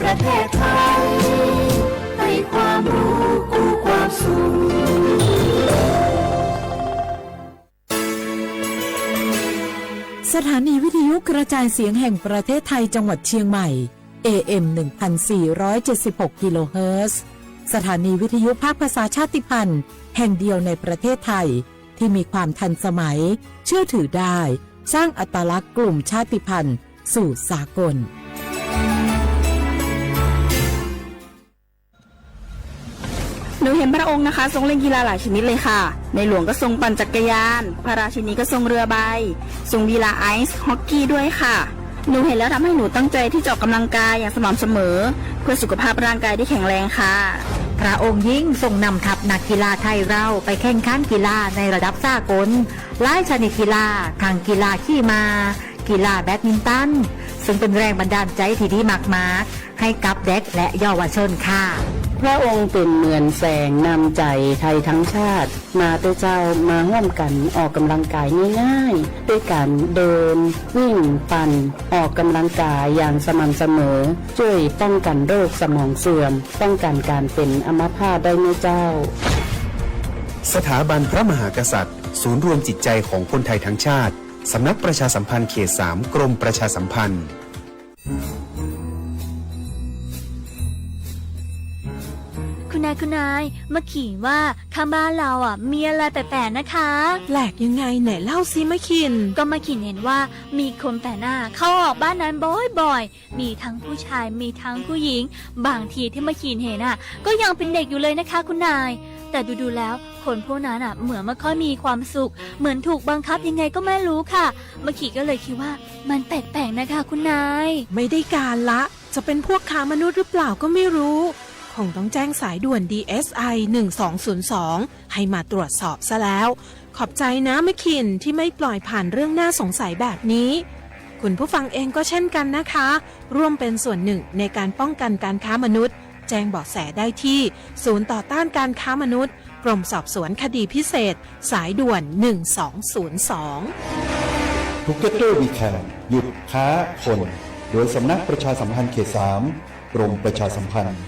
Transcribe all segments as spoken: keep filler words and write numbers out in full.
ประเทศไทย ให้ความรู้กู้ความสุข สถานีวิทยุกระจายเสียงแห่งประเทศไทยจังหวัดเชียงใหม่ เอเอ็ม หนึ่งพันสี่ร้อยเจ็ดสิบหก กิโลเฮิรตซ์ สถานีวิทยุภาคภาษาชาติพันธุ์แห่งเดียวในประเทศไทย ที่มีความทันสมัย เชื่อถือได้ สร้างอัตลักษณ์กลุ่มชาติพันธุ์สู่สากล หนูเห็นพระองค์นะคะ ทรงเล่นกีฬาหลายชนิดเลยค่ะ ในหลวงก็ทรงปั่นจักรยาน พระราชินีก็ทรงเรือใบ ทรงกีฬาไอซ์ฮอกกี้ด้วยค่ะ หนูเห็นแล้วทำให้หนูตั้งใจที่จะออกกำลังกายอย่างสม่ำเสมอ เพื่อสุขภาพร่างกายที่แข็งแรงค่ะ พระองค์ยิ่งทรงนำทัพนักกีฬาไทยเราไปแข่งขันกีฬาในระดับสากล หลายชนิดกีฬา ทั้งกีฬาขี่ม้า กีฬาแบดมินตัน ซึ่งเป็นแรงบันดาลใจที่ดีมากๆ ให้กับเด็กและเยาวชนค่ะ พระองค์เปรียบเหมือนแสงนำใจไทยทั้งชาติ มาเต๊อะเจ้า มาร่วมกันออกกำลังกายง่ายๆ ด้วยการเดิน วิ่ง ปั่น ออกกำลังกายอย่างสม่ำเสมอ ช่วยป้องกันโรคสมองเสื่อม ป้องกันการเป็นอัมพาตได้นะเจ้า สถาบันพระมหากษัตริย์ ศูนย์รวมจิตใจของคนไทยทั้งชาติ สำนักประชาสัมพันธ์เขตสาม กรมประชาสัมพันธ์ คุณนาย คุณนาย มะขินว่าข้างบ้านเราอ่ะ มีอะไรแปลกๆ นะคะ แปลกยังไง ไหนเล่าสิมะขิน ก็มะขินเห็นว่ามีคนแปลกหน้าเข้าออกบ้านนั้นบ่อยๆ มีทั้งผู้ชาย มีทั้งผู้หญิง บางทีที่มะขินเห็นอ่ะ ก็ยังเป็นเด็กอยู่เลยนะคะคุณนาย แต่ดูๆ แล้ว คนพวกนั้นอ่ะ เหมือนไม่ค่อยมีความสุข เหมือนถูกบังคับยังไงก็ไม่รู้ค่ะ มะขินก็เลยคิดว่ามันแปลกๆ นะคะคุณนาย ไม่ได้การละ จะเป็นพวกค้ามนุษย์หรือเปล่าก็ไม่รู้ คงต้องแจ้งสายด่วน ดีเอสไอ หนึ่งสองศูนย์สอง ให้มาตรวจสอบซะแล้ว ขอบใจนะมะขินที่ไม่ปล่อยผ่านเรื่องน่าสงสัยแบบนี้ คุณผู้ฟังเองก็เช่นกันนะคะ ร่วมเป็นส่วนหนึ่งในการป้องกันการค้ามนุษย์ แจ้งเบาะแสได้ที่ ศูนย์ต่อต้านการค้ามนุษย์ กรมสอบสวนคดีพิเศษ สายด่วน หนึ่งสองศูนย์สอง Potato We Can หยุดค้าคน โดยสำนักประชาสัมพันธ์เขตสาม กรมประชาสัมพันธ์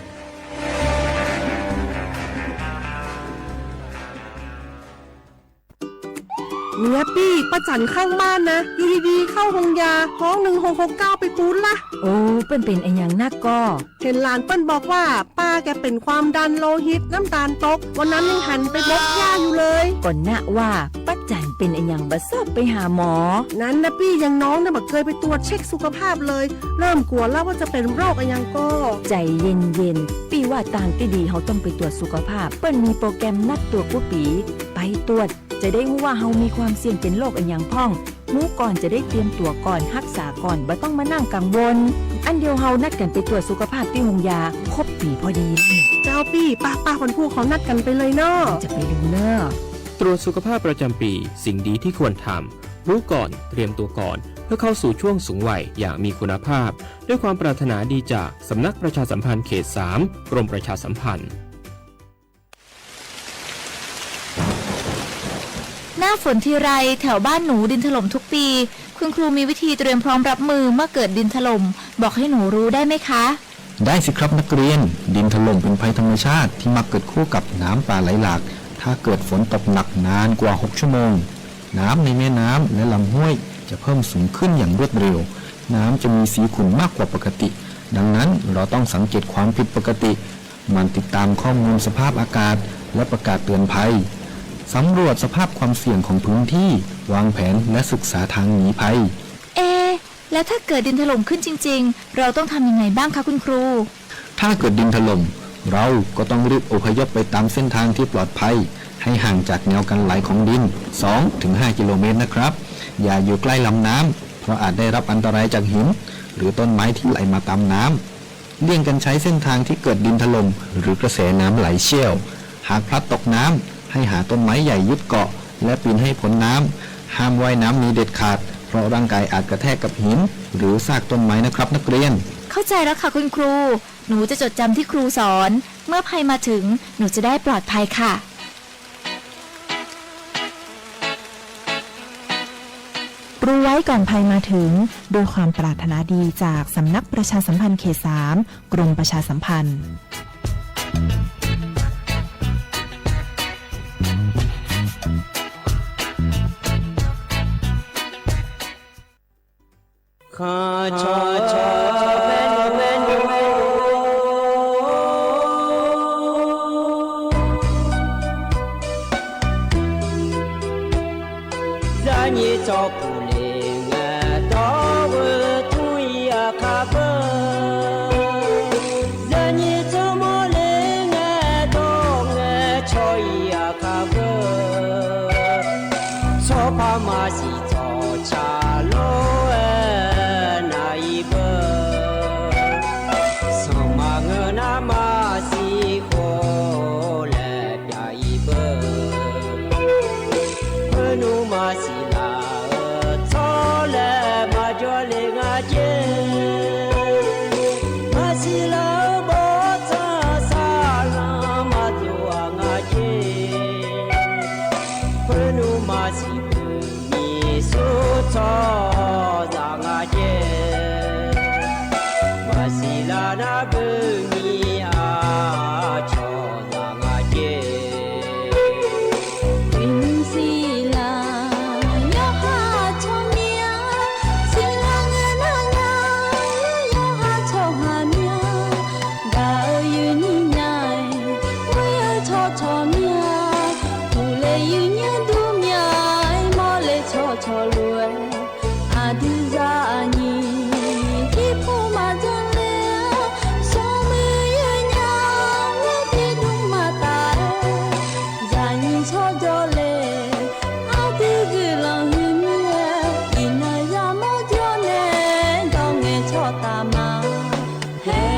เมียปี้ ป้าจั๋นข้างบ้านนะ อยู่ดีๆ เข้าโฮงยา ฮ้อง หนึ่งหกหกเก้า ไปปู๊ดละ โอ้ เปิ้ลเป๋นอะหยังนักก่อ เห็นหลานเปิ้ลบอกว่า ป้าแกเป็นความดันโลหิต น้ำตาลตก วันนั้นยังหันไปบกหญ้าอยู่เลย ก่อนนะว่า ป้าจั๋นเป็นอะหยังบ่ชอบไปหาหมอ นั้นนะปี้ อย่างน้องเนี่ยบ่เคยไปตรวจเช็คสุขภาพเลย เริ่มกลัวแล้วว่าจะเป็นโรคอะหยังก่อ ใจเย็นๆ ปี้ว่าตางตี้ดีเฮาต้องไปตรวจสุขภาพ เปิ้ลมีโปรแกรมนัดตรวจกู้ปี๋ ไปตรวจ จะได้ฮู้ว่าเฮามีความเสี่ยงเป็นโรคอะหยังพ่อง ฮู้ก่อนจะได้เตรียมตั๋วก่อน ฮักษาก่อน บ่ต้องมานั่งกังวล อันเดียวเฮานัดกั๋นไปตรวจสุขภาพตี้โฮงยา ครบปี๋พอดี เจ้าปี้ ป้าๆ คนผู้เขานัดกั๋นไปเลยเนาะ จะไปเร็วเน่อ ตรวจสุขภาพประจำปี สิ่งดีที่ควรทำ รู้ก่อน เตรียมตัวก่อน เพื่อเข้าสู่ช่วงสูงวัยอย่างมีคุณภาพ ด้วยความปรารถนาดีจากสำนักประชาสัมพันธ์เขตสาม กรมประชาสัมพันธ์ หน้าฝนทีไร แถวบ้านหนูดินถล่มทุกปี คุณครูมีวิธีเตรียมพร้อมรับมือเมื่อเกิดดินถล่ม บอกให้หนูรู้ได้ไหมคะ ได้สิครับนักเรียน ดินถล่มเป็นภัยธรรมชาติที่มักเกิดคู่กับน้ำป่าไหลหลาก ถ้าเกิดฝนตกหนักนานกว่าหกชั่วโมง น้ำในแม่น้ำและลำห้วยจะเพิ่มสูงขึ้นอย่างรวดเร็ว น้ำจะมีสีขุ่นมากกว่าปกติ ดังนั้นเราต้องสังเกตความผิดปกติ หมั่นติดตามข้อมูลสภาพอากาศ และประกาศเตือนภัย สำรวจสภาพความเสี่ยงของพื้นที่ วางแผนและศึกษาทางหนีภัย เอ๊ะ แล้วถ้าเกิดดินถล่มขึ้นจริงๆ เราต้องทำยังไงบ้างคะคุณครู ถ้าเกิดดินถล่ม เราก็ต้องรีบอพยพไปตามเส้นทางที่ปลอดภัย ให้ห่างจากแนวกันไหลของดิน สองถึงห้ากิโลเมตรนะครับ อย่าอยู่ใกล้ลำน้ำ เพราะอาจได้รับอันตรายจากหิน หรือต้นไม้ที่ไหลมาตามน้ำ เลี่ยงการใช้เส้นทางที่เกิดดินถล่ม หรือกระแสน้ำไหลเชี่ยว หากพลัดตกน้ำ ให้หาต้นไม้ใหญ่ยึดเกาะ และปีนให้พ้นน้ำ ห้ามว่ายน้ำหนีเด็ดขาด เพราะร่างกายอาจกระแทกกับหิน หรือซากต้นไม้นะครับนักเรียน เข้าใจแล้วค่ะคุณครู หนูจะจดจำที่ครูสอน เมื่อภัยมาถึง หนูจะได้ปลอดภัยค่ะ โป ดูไว้ก่อนภัยมาถึง ด้วยความปรารถนาดีจากสำนักประชาสัมพันธ์เขตสาม กรมประชาสัมพันธ์ Zaqnyiq tsawq puq le ngae dawr-eu tmr-ir aqkar beu. Zaqnyiq tsawq mawr le ngae dawr ngae cawq-ir aqkar beu. Tsawrpar maqsiq tsawqca lor-aer nar-ir beu. Sanqma ngeur nar maqsiq khof laer pyav-ir beu. Khoernmr maqsiq laf-euq tsawrlaeq maqjawr le nga jer. Maqsiq laf-euq bawrtsanq saqlanq maqdov-aq nga jer. Khoernmr maqsiq beu nyiq sur tsawrhaqzaq nga jer. Maqsiq laf nar beu nyiq aqcawq zaq nga jer. Uqnymr siqlaq yawqha tsawrmyanr, siqlaq ngae nar nya yawqha tsawrhaq myanr. Gaq-eu yoeqnyir nya-aer ghoer-eu tsawrcawq myanr. Uqle yoeqnyir dur myanr-aer mawrle tsawrcawq lof-aer, aqdui zaqnyiq tiqpov maqdzanr ler-awr, sanqmuiq yoeqnya-aer tiqdmr maqtaf-aer, zaqnyiq tsawrjawr le aqdui guiqlanq huiqmir-aer, iqnan yamawr jawr nae dawr ngae tsawrtaf ma. Haer.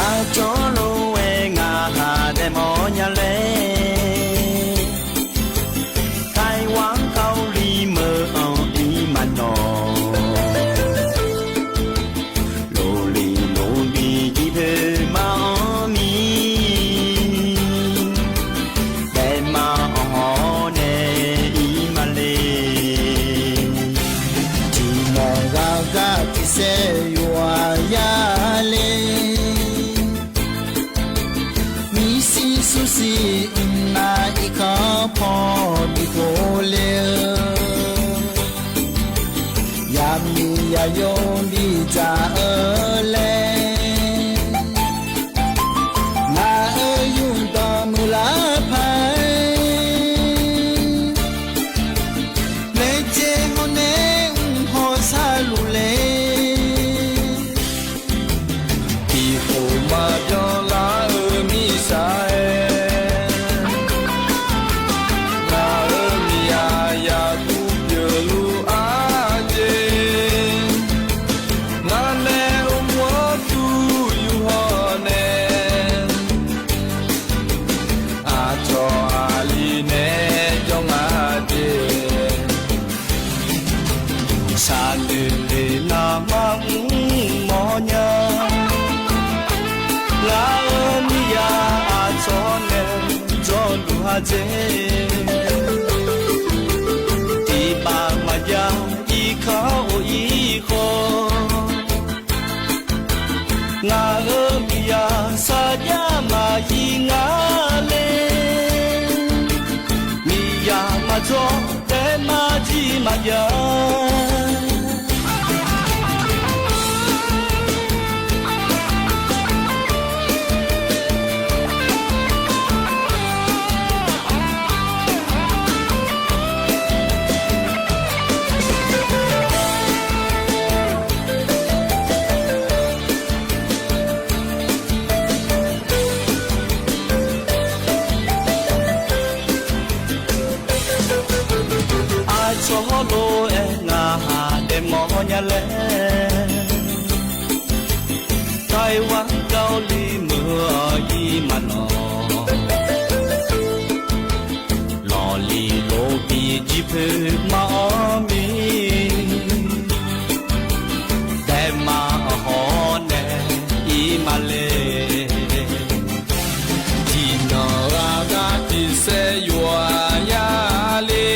Aqcawq lof-aer ngaq ha daefmawf nya laer, Taiwan Kaoli meuq-anr ir maqnawq. Loflif lofbif jir poeq maqanr mir, daefma-anr hawr nae ir maqle. Tiqmawf ghaq gar tiqsaer yawqha yale, mirsir sursir mqnav irkanr paw bipov le-eu, yaqmiq yaqyo bidzaq-eu laer, ngaq-euq yurdawq muiqlar paq-aer, laejae hawr nae mq haw sharluf le. Tiqpov maqbyan lar-eu mirsaq-aer, ngaq-euq miqyaq yaqtur pyeufluf-a jeq, ngaq nae uqmov-anr tur yur haw nae, aqcawq aqli nae jawr nga jeq. Saqnoeq le navmaqmr mawrnya, ngaq-euq miqyaq aqcawq nae jawrluf-a jeq. Tiqpav maqjav irkanr of-ir khawf, ngaq-euq miqyaq sarjax maqhir nga le. Miqyaq maqjawr daefma jir maqjav. Nya laer, ไต้หวัน เกาหลี meuq-awr ir ma nawq. Lawqliq lof bijir poeq ma-awr mir, daema hawr nae ir ma le. Tiqnan ghaq gar tiqsaer yof-a ya le.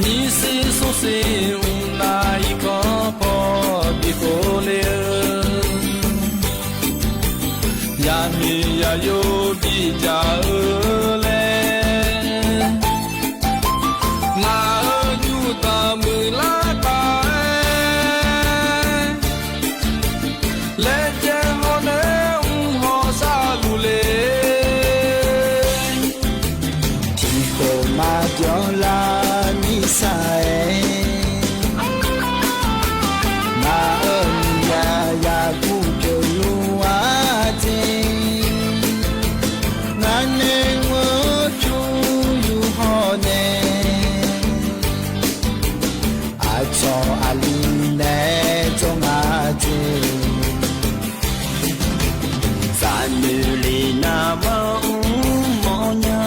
Nyir sir smr sir mr nar irkanr paw bifov le-eu, yamiq yayov bidzaq-eu laer, ngaq-euq nymrdanq muiqlar taq-aer, laejae hawr nae mr haw sharluf le. Tiqkhof maqjawr lar mirtsaq-aer, ngaq-euq miqyaq yaqguv pyeufluf-a jeq, ngar nae mr-eu pyur yur hawr nae, aqcawq aqli nae jawr nga jeq. Zaqnoeq le navmaqmr mawrnya,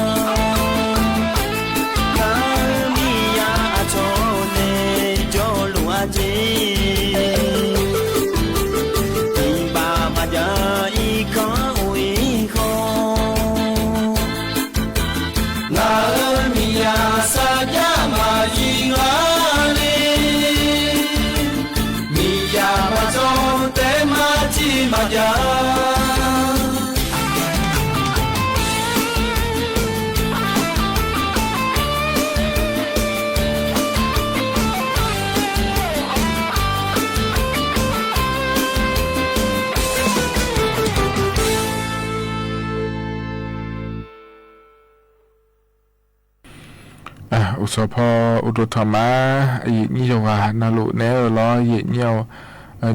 ngaq-euq miqyaq aqcawq nae jawrluf-a jeq. Iqbax maqjav irkanr of-ir khawf, ngaq-euq miqyaq sarjax maqzir nga le. Miqyaq maqjawr taef maqtiq maqjav. Uqsawq paw uqduq tanqma, aqyuif nyir yawqghaq navluf naeq-aer-eu lawr, yaef nyir-awr,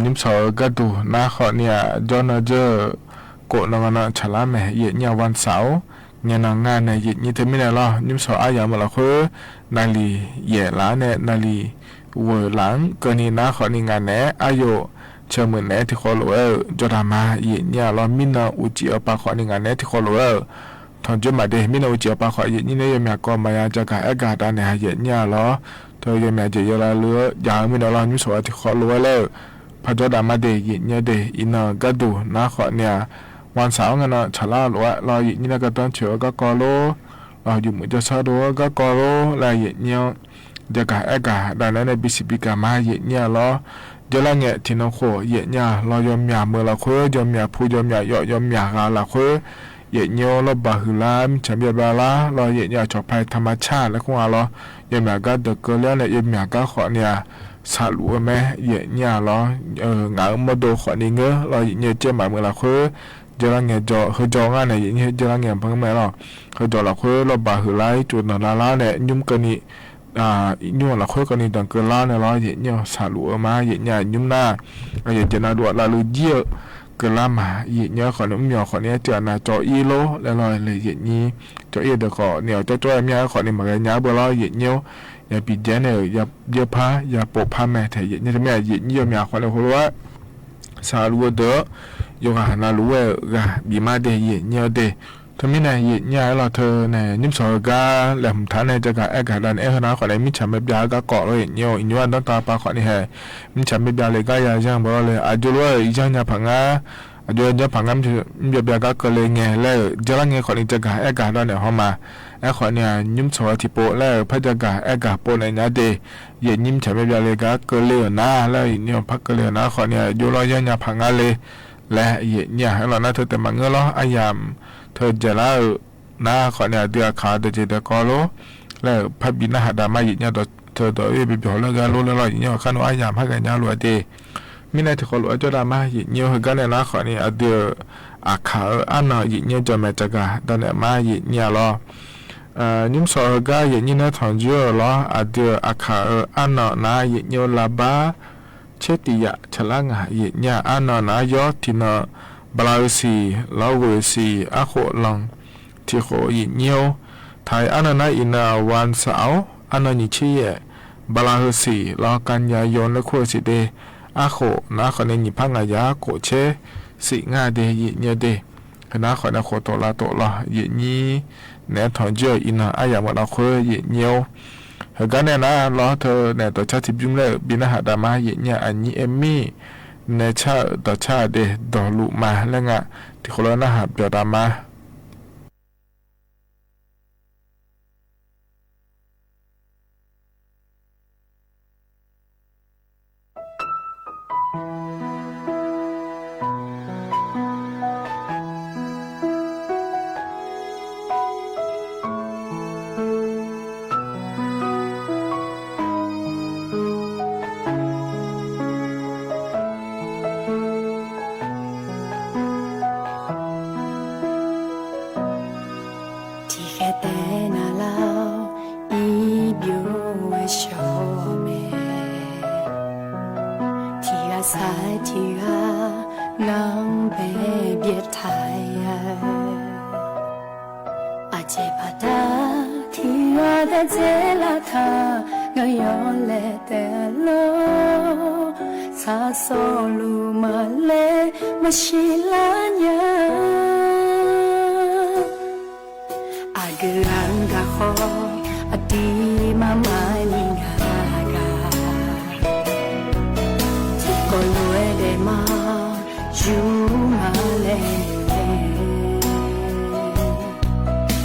nymrshawq-eu gharduq nar khawfni-aq, jawrnan dzeur-euq kof nan nga nan tsaqlar mae, yaef nyir-aq วันเสาร์-or, ngaenan nga nae yaef nyir teumirnae lawr, nymrshawq aryamq-eu lafkhoer naqliq yaef laf-anr nae naqliq ghoeq laf-anr keuvni nar khawfni ngaq naeq-aer aryawf ceuq muiq naeq-aer tiqkhawv lof-aer-euq jawrdaq ma yaef nyir-aq lawr, mirnan uqcif-eu pav khawfni ngaq naeq-aer tiqkhawv lof-aer-euq tanqjoer maqde, mirnan uqcif-eu pav khawf yaef nyir nae yawmyaq kawv maqya jagaq aergaq dav naeq-a yaef nyir-aq lawr. Teu yawmyaq jeq yawlav luf-eu jav-eu mirnae lawr, nymrshawq-a tiqkhawv lof-aer laer-euq parjawr daqma de yaef nyir de, iqnan gharduq nar khawfni-aq, วันเสาร์-anr ngaenan tsaqlar lof-aer lawr, yaef nyir nae gardanr coeq-eu garkawv lor, lawr, yawmuiq jawrshar dov-eu garkawv lor laer yaef nyir-anr jagaq aergaq dav naeq-aer nae bisiq bigaq ma yaef nyir-aq lawr. Jawrlar ngae tiqnan khof yaef nyir-aq lawr, yawmyaq meuq lafkhoer, yawmyaq pu, yawmyaq yawf, yawmyaq ghaq lafkhoer yaef nyir-awr, lawrbaq huiqlar, mirtsaq byav byav lar lawr, yaef nyir-aq cawqpae taqma car laer kur nga lawr. Yawmyaq gar deuq keuvler-awr nae yawmyaq gar khawfni-aq, saqluf-eu mae yaef nyir-aq lawr. Ngaq-euq mawrdo khawfni ngeur lawr, yaef nyir-eu caer maqmeuq lafkhoer jawrlar ngae jawr, heujawr ngar nae yaef nyir jawrlar ngae banr mae lawr. Heujawr lafkhoer lawrbaq huiqlar ircuf nanqlar lar nae nymr keuvni nymr-eu lafkhoer keuvni danqkeuv lar nae lawr, yaef nyir-awr saqluf-eu ma yaef nyir-aq nymr nar, aqyawf jeq navluf-aq lavluf jir-eu keuvlar ma yaef nyir-awr khawfni mr myawq khawfni aer tiq ghaq nav cawv ir lor laer lawr le yaef nyir. Cawv ir-eu deuq khawfni-aq cawv cawv-aer mir-a aer khawfni maqghae nya-aer beu lawr yaef nyir-awr, yabi jaev nae-euq yapar yapov par mae taeq yaef nyir teumirnae yaef nyir yawmyaq khawfni heulof-aer saqluf-eu deuq-awr, yawqghaq navluf-aer-euq ghaq bif ma de yaef nyir-awr de. Teumirnae yaef nyir-aq aer lawr teu nae nymrshawq-eu gar laeqhmq taq-anr nae jagaq aergaq dav naeq-aer heunav khawfni mirtsaq myav byav-eu garkawv lawr yaef nyir-awr, iqnymr-aq danrtav pav khawfni hae mirtsaq myav byav le gar ya yanr bawlawr le aqjox lof-aer-euq yanr nya paq ngar, aqjox yanr paq ngar mr byav byav gar keuvle ngae laer-euq jawrlar ngae khawfni jagaq aergaq dav naeq haw ma. Aerkhawfni-aq nymrshawq-eu tiqpov laer-euq par jagaq aergaq pov naeq nya de. Yaef nyir mirtsaq myav byav le gar keuvle-euq nar laer yaef nyir-awr par keuvle-euq nar khawfni-aq jawrlar yanr nya paq ngar le laer yaef nyir-aq aer lawr nar teu taef maqngeur lawr aryamq teu jaeqlar-euq nar khawfni aqdui aqkaq deuq jeq deuq kawv lor laer-euq parbi narhaq dav ma yaef nyir-aq dawq teu dawq-ir bi byawq laer ghae lor laer lawr yaef nyir-awr kar nmr aryamq par ghae nya lof-aer de. Mirnae tiqkhawv lof-aer jawrdav ma yaef nyir-awr heugar nae nar khawfni aqdui-euq aqkaq-eu arnan yaef nyir-awr jawqmaeq jagaq dav naeq ma yaef nyir-aq lawr. Nymrshawq heugar yaef nyir nae tanqjoer-euq lawr aqdui-euq aqkaq-eu arnan nar yaef nyir-awr lavbar tser tiq yaf tsaqlar ngaq yaef nyir-aq arnan nar yawr tiqnan bala-eu siq lawr ghoeq siq arkhof lanq tiqkhof yaef nyir-awr taq-iq arnan nar iqnan-aq วันเสาร์-awr arnan nyiq tser yaef Bala heusiq lawr, kanya yaw nae kur-eu siq de. Arkhof nar khawf nae nyiq par ngaq yar khof caer siq ngar de, yaeqnyae de. Heunar khawf nae khof tawf lav tawf lawr, yaeqnyir naeq-aer tanq jir-euq iqnan aryamq maqnav khoer yaeqnyae-or. Heugar nae nar lawr, teu naeq dawqcar tiqbymr laer-euq bi narhaq daqma, yaeqnyae aqnyir aer mir nae car-euq dawqcar de dawqluf ma laer nga. Tiqkhof lawr narhaq byawq daqma. Tiqkhaeq taef navlar-awr, irbyov-aer shawr-eu mae. Tiqghaq sar-aer tiqghaq, ngar-anr bae byaertaq-a. Aqjeq baqda tiqghaq daedzae lavtaq, ngaq yawlaeq taef lor. Sar sawqluf maqlaer maqsiq lar nya. Aqgeu ghaq-anr gaq khawf, aqdir marma ni ngaq gaq. Tiqkawv lof-aer daef ma, yur ma laer nae.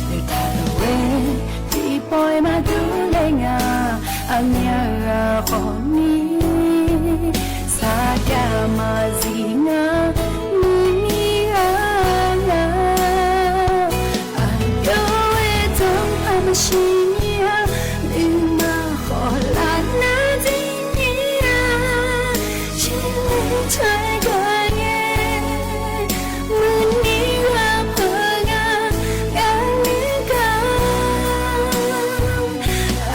Noeqtaq lof-aer tiqpawf-iq maqdur laer ngaq, aqmyaq ghaq khawf ni. Sarjax maqzif ngar, muiqni ghaq lar. Aqyawf-aer danqpaq maqsiq nya, nuima khawf lar nar dir nya. Shirler taq-aer gaq ngae, muiqni ghaq peuq ngar, ngar nuigaq.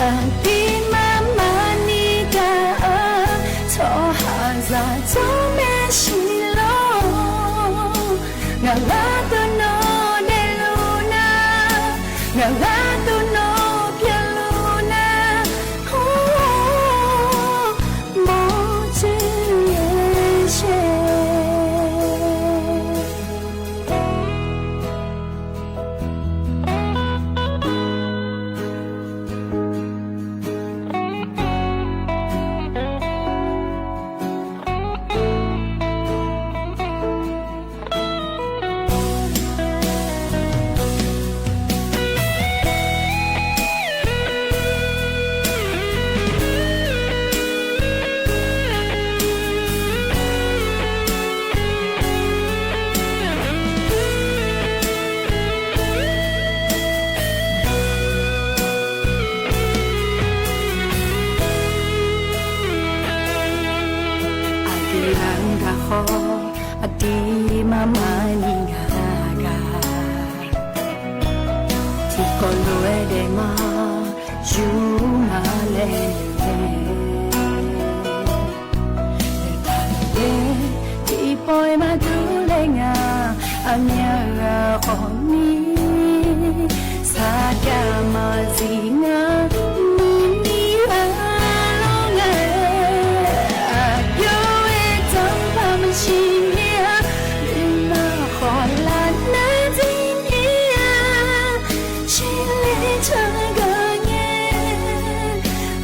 Aqdir marma ni gaq-eu, tsawrhaqzaq jawr maeqshi lor. Ngaq gharduq nawr daefluf nar, ngaq gharduq nawr pyeufluf nar, hawr mawrtsoer yaershae. Aqgeu ghaq-anr gaq khawf, aqdir marma ni ngaq gaq. Tiqkawv lof-aer daef ma, yur ma laer nae. Noeqtaq lof-aer tiqpawf-iq maqdur laer ngaq, aqmyaq ghaq khawf ni. Sarjax maqzif ngar, muiqni ghaq lar ngae. Aqyawf-aer danqpaq maqsiq nya, nuima khawf lar nar dir nya. Shirler taq-aer gaq ngae,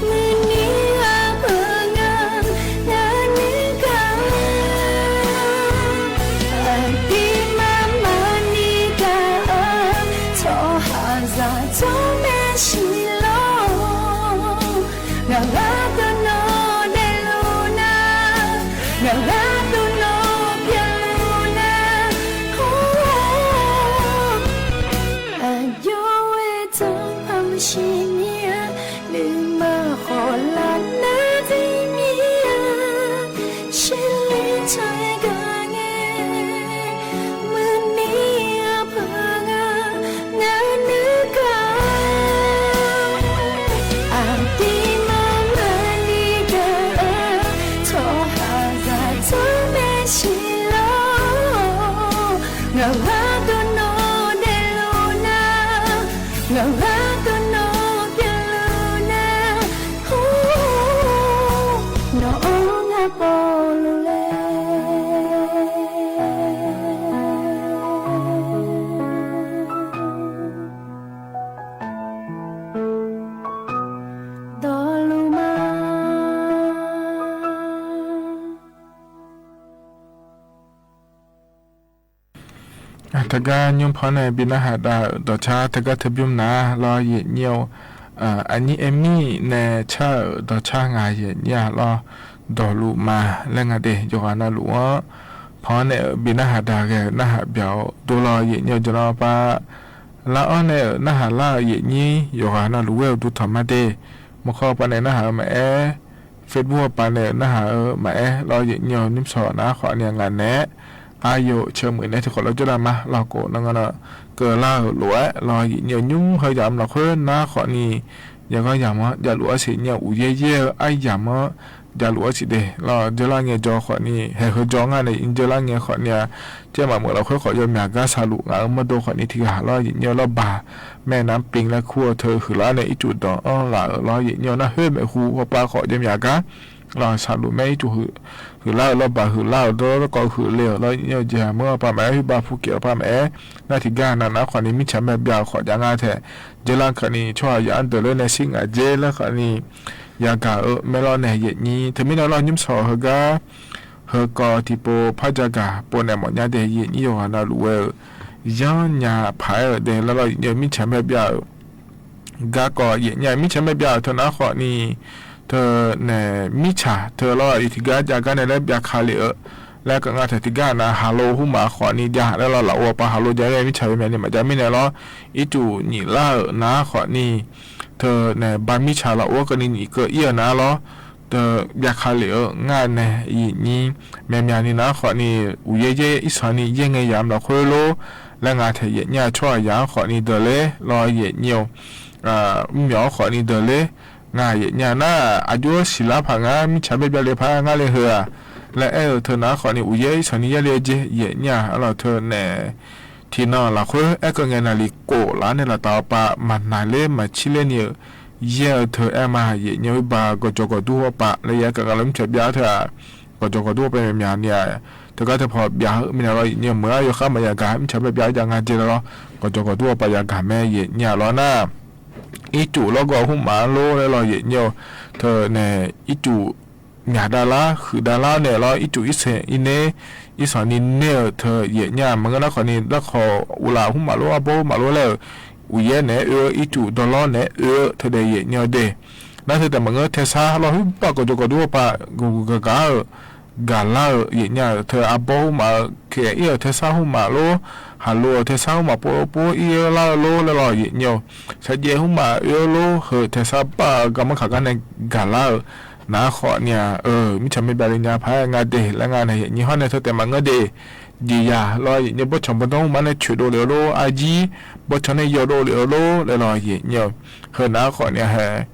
muiqni ghaq peuq ngar, ngar nuigaq. Aqdir marma ni gaq-eu, tsawrhaqzaq jawr maeqshi lor. Teugar nymr paw nae bi narhaq dav-euq dawqcar teugar teubymr nar lawr yaeqnyir-eu, aqnyir aer mir nae car-euq dawqcar ngaq yaeqnyir-a lawr, dawqluf ma laer nga de yawqghaq navluf-anr, paw-anr nae-euq bi narhaq dav ghae-eu narhaq byaq-awr dov lawr yaeqnyir-eu jeq lar pav, lar-awr nae-euq narhaq lar-euq yaeqnyir yawqghaq navluf ghae-eu dov tanq ma de, maqkawr pav nae narhaq-eu maqaer, Facebook pav nae-euq narhaq-eu maqaer lawr yaeqnyir-eu nymr sawq nar khawf ni ngaq naeq-aer, aqyawf ceuq muiq nae tiqkhawf lawr jawrdav ma lawr khof nar nga na, keuvlar-euq lof-aer lawr yaeqnyir-eu nymr heu yamq lafkhoer nar khawf ni, yaghanr yamq-anr javluf-aer siqnya uqyaer yaer-eu aryamq-anr javluf-aer siq de lawr, dzeur lar ngae jawr khawf ni haeq heu jawr ngar nae yaeqnyir dzeur lar ngae khawf ni-a, caer maqmeuq lafkhoer khawf yawmyaq gar saqluf ngaq-euq mawrdo khawf ni tiqghaq lawr yaeqnyir-eu lawrbaq, maernar ping laer kur-eu teu huiqlar nae ircuf danq-anr ghaq-euq lawr yaeqnyir-eu nar khoer maeqhu hawpav khawf yawmyaq gar lawr saqluf maer ircuf huiqlar-euq lawrbaq huiqlar-euq dawrlawr dawrkawv huiq le-euq lawr yaeqnyir-eu jeq-aq maqmeuq-anr pavmaf-aer huiqbav puqkeq-eu pavmaf-aer, nar tiqgar nav nar khawf ni mirtsaq myav byav-euq khawf jav nga taeq, dzeur lar khawf ni tsawrhaq yaf-anr deuq ler nae shir ngaq dzer laer khawf ni yagaq-eu maerlawr nae yaeqnyir teumirnae lawr nymr sawq heugar, heukawv tiqpov par jagaq pov naeq mawf nya de yaeqnyir yawqghaq navluf ghae-euq, yanrnya paq-aer-euq de laer lawr yaeqnyir-eu mirtsaq myav byav-euq garkawv yaeqnyir-a mirtsaq myav byav-euq teu nar khawf ni, teu naeq mirtsaq teu lawr tiqgar jav gar nae laer byav ka lef-eu laer keuv nga taeq tiqgar nav haqlo hmqmaq khawf ni jav laer lawr lafov pav haqlo jav-aer mirtsaq yawmyaq ni maqjav mirnae lawr, ircuf nyif lar-euq nar khawf ni, teu naeq ba mirtsaq lafov-aer keuvni nyif keuv ir-eu nar lawr, teu byav ka lef-eu ngar nae yaeqnyir, myavmyaq ni nar khawf ni, uqyaer yaer irsanq ni yaer ngae yamq lafkhoer lor laer nga taeq yaeqnyir-a tsawrhaq yaf-anr khawf ni deuq ler lawr yaeqnyir-eu, mrmyawq-anr khawf ni deuq ler, nga yaeqnyir-a nar aqjox-aer siqlar paq ngar mirtsaq myav byav le par ngar le heu-aq laer aer-eu teu nar khawf ni uqyaer irsanq ni yaer le-eu jeq yaeqnyir-a lawr teu naeq, tiqnan lafkhoer aerkeuv ngae naqli kof laf-anr nae laftav-awr pav maqnaq ler maqcir ler ni-euq yaer-eu teu aer ma yaeqnyir-eu ba gawqjawq gawqdur-awr pav laer yaer keuv nga lawr mirtsaq byav teu-aq, gawqjawq gawqdur-awr pav myavmyaq ni-a, teugar teu paw byav-eu mirnae lawr yaeqnyir-eu meuq-aer yawkhav maqya gaq mirtsaq myav byav-aer jav nga jeq lawr, gawqjawq gawqdur-awr pav ya gaq mae yaeqnyir-a lawr nar, ircuf lawrgawv hmqmaq-anr lor laer lawr yaeqnyir-eu, teu naeq ircuf myaq dav lar huiq dav lar naeq lawr ircuf irsanq irner, irsanq ni ner-euq teu yaeqnyir-a maqngeur nar khawf ni darkawq uqlaf hmqmaq lor arbawr hmqmaq lor laer-euq, uqyaer naeq-aer oe-eu ircuf dawqlawr naeq-aer oe-eu teu daef yaeqnyir-eu de. Nar teu taef maqngeur taesar lawr huiqbav gawqjawq gawqdur-awr pav gaqgaq gaq-ar-euq, gaqlar-euq yaeqnyir-a teu arbawr hmqmaq-eu kaef ir-euq taesar hmqmaq lor, haqlo-euq taesar hmqmaq pov pov ir-eu lar-eu lor laer lawr yaeqnyir-eu, sarjaev hmqmaq oe-eu lor heu taesar bar-eu garmanr kaq gar nae gaqlar-euq nar khawf ni-a, mirtsaq myav byav le nya paq-aer nga de laer nga nae yaeqnyir hawr nae teu taef maqngeur de. Jeqzaq lawr yaeqnyir bawrtsanq bawrdanr hmqmaq nae coeqdov lef-eu lor arjir, bawrtsanq nae yawdov lef-eu lor laer lawr yaeqnyir-eu, heu nar khawf ni-a hae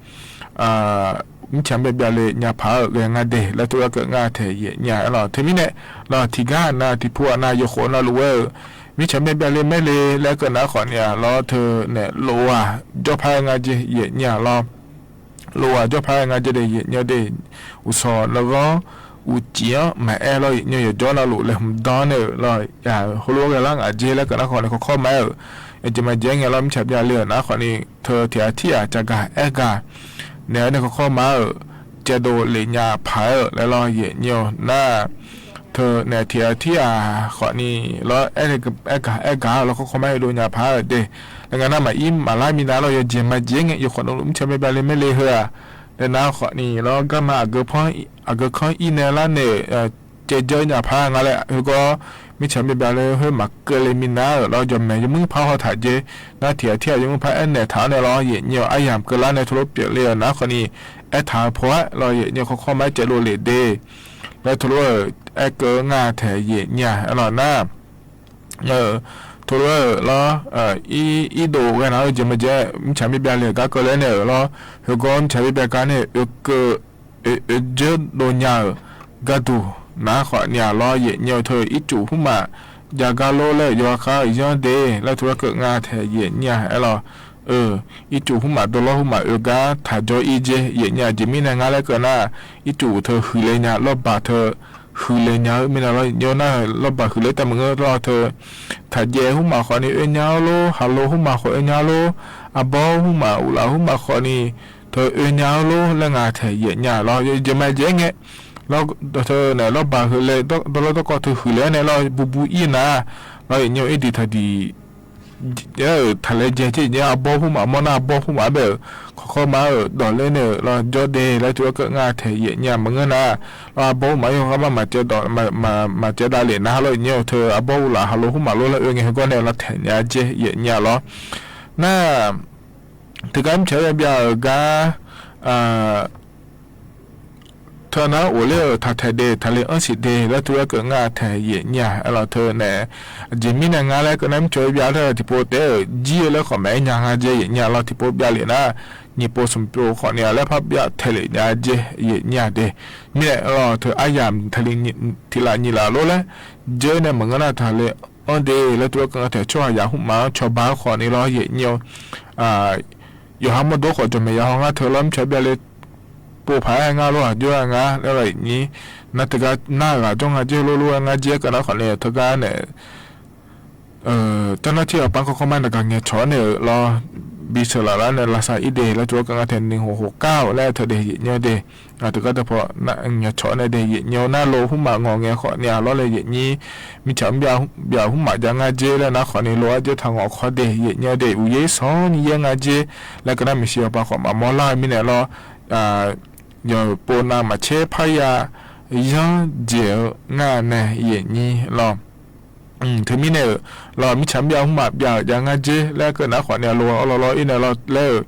mirtsaq myav byav le nya paq-aer-euq ghae nga de laer tov-aer keuv nga taeq yaeqnyir-a aer lawr teumirnae, lawr tiqgar nav tiqpu-aq nav yawkhof navluf ghae-euq, mirtsaq myav byav le maer le laer keuv nar khawf ni-a lawr teu naeq lof-aq jawr paq-aer nga jeq yaeqnyir-a lawr, lof-aq jawr paq-aer nga jeq de yaeqnyir-eu de, uqshawq narghanr uqcif-anr maqaer lawr yaeqnyir-eu yawqjawr navluf laeqhmq dan nae-euq lawr ya heulof-aer ghae lar ngaq jeq laer keuv nar khawf ni kawrkawr ma-aer-euq, aqjeq maqjeq-aer ngae lawr mirtsaq byav le-euq nar khawf ni, teu tiq ghaq tir-aq tsaqgaq aer gaq naeq-aer nae kawrkawr ma-aer-euq, caevdov lef nya paq-aer-euq laer lawr yaeqnyir-eu nar, teu naeq tiq ghaq tir-aq khawf ni lawr aer gaq aer gaq-a lawr kawrkawr ma-aer dov nya paq-aer-euq de. Laer nga nar maqir maqlar minav lawr yawjeq maqjeq-aer ngae yawkhof navluf mirtsaq myav byav le maer le heu-aq, laer nar khawf ni lawr garma aqgeu kanr ir nae lar nae-euq caevdzeur nya paq-aer nga laer heugawr, mirtsaq myav byav le khoer maqkeuv le minav-euq lawr jawqmaeq yawmuir par haw taq jeq, nar tiq ghaq tir-aq yawmuir par aernaeq taq-awr nae lawr yaeqnyir-eu aryamq keuvlar nae teulof pyeufle-euq nar khawf ni, aertaq-eu paw-aer lawr yaeqnyir-eu kawrkawr ma-aer caevdov lef de laer teulof-euq aerkeuv nga taeq yaeqnyir-a aer lawr nar, teulof-euq lawr, irdov ghae nar-eu jeq maqjeq mirtsaq myav byav le-euq gar keuv laer nae-euq lawr, heugawr mirtsaq myav byav gar nae oekeuv oe, oedzeur dov nya-euq gharduq nar khawf ni-a lawr yaeqnyir-eu teu ircuf hmqmaq jav gar lor laer-euq yawkhav-euq yanr de laer teulof-aer keuv nga taeq yaeqnyir-a aer lawr, ircuf hmqmaq dawrlawr hmqmaq oe gar taq jawr ir jeq yaeqnyir-a jeq mirnae ngar laer keuv nar, ircuf teu huiqle nya lawrbaq teu huiqle nya-eu mirnae lawr yaeqnyir-eu nar lawrbaq huiqle taef maqngeur lawr teu, taqjaev hmqmaq khawf ni oe nya-ar lor, haqlo hmqmaq khawf oe nya-ar lor, arbawr hmqmaq uqlaf hmqmaq khawf ni teu oe nya-ar lor laer nga taeq yaeqnyir-a lawr jeq maqjeq-aer ngae, teu nae lawrbaq huiqle dawrlawr dawrkawv teu huiqle-aer nae lawr bubu ir nar-aq, Lar iqnyir-eu irdiq taqdiq aer-euq taqlaejae jir iqnyir arbawr hurmaf mawr nar arbawr hurmaf-anr bae-euq kawqkawr ma-euq dawqler nae-euq lawr jawr de laer teugar keuv ngar taeq yaef nyir-a maqngeur nar, lawr arbawr hurmaf-anr yawghaq mar maqcaev dav lef nar lawr iqnyir-eu teu arbawr uvlaf halo hurmaf lor laer oe ngae heugawr nae lawr taeq nya jer yaef nyir-a lawr. Nar teugar mirtsaq-aer byav-euq gar teu nar ghofler-euq taqtaeq de taqle anr siq de laer teugar keuv ngar taeq yaef nyir-a aer lawr teu nae, aqjeq mirnae ngar laer keuv nar mirtsaq-aer byav laer tiqpov taef-aer-euq jir-eu laer khawf maqaer nya ngar jer yaef nyir-a lawr tiqpov byav lef nar nyiq pov smq pov khawf ni-a laer par byav taeq lef nya jer yaef nyir-a de. Mirnae lawr teu aryamq taqli tiq laf nyiq laf lor laer jeur nae maqngeur nar taqle anr de laer teugar keuv ngar taeq tsawrhaq yaf hmq ma-anr cawba-aer khawf ni lawr yaef nyir-eu yawqha mawrdo khawf jawqmaeq ya haw ngar teu lawr mirtsaq-aer byav le pov paq-aer ngar lor aqjox-a ngar laer lawr yaef nyir. Nar teugar nar ghaq jawr nga jer lor lor-aer ngar jer-aer keuv nar khawf ni teugar nae เจ้าหน้าที่ awqpanr kawrkawr mar naqgaq ngaeqcawq-awr nae-euq lawr bi sheuqlaf lar nae lavsav ir de laer teugar keuv ngar taeq nuihoq hoqkar-awq laer teu de yaef nyir-a de. Teugar dawqpaw ngaeqcawq-awr nae de yaef nyir-eu nar lo hmq maf ngawq ngae khawf ni-a lawr laer yaef nyir. Mirtsaq mr byav hmq maf jav ngar jer laer nar khawf ni lo-aer jawr taq ngawq kawr de yaef nyir-a de uqyaer sanr ni yaer ngar jer laer keuv nar maeqshi yawqpa khawf maqmawr lar-eu mirnae lawr yawqpov navmaqtser parya yanr jeq-eu ngar nae yaef nyir lawr. Teumirnae-euq lawr mirtsaq mr byav hmq maf byav-euq jav ngar jer laer keuv nar khawf ni-a lo-a awr lawr lawr ir nae lawr laer-euq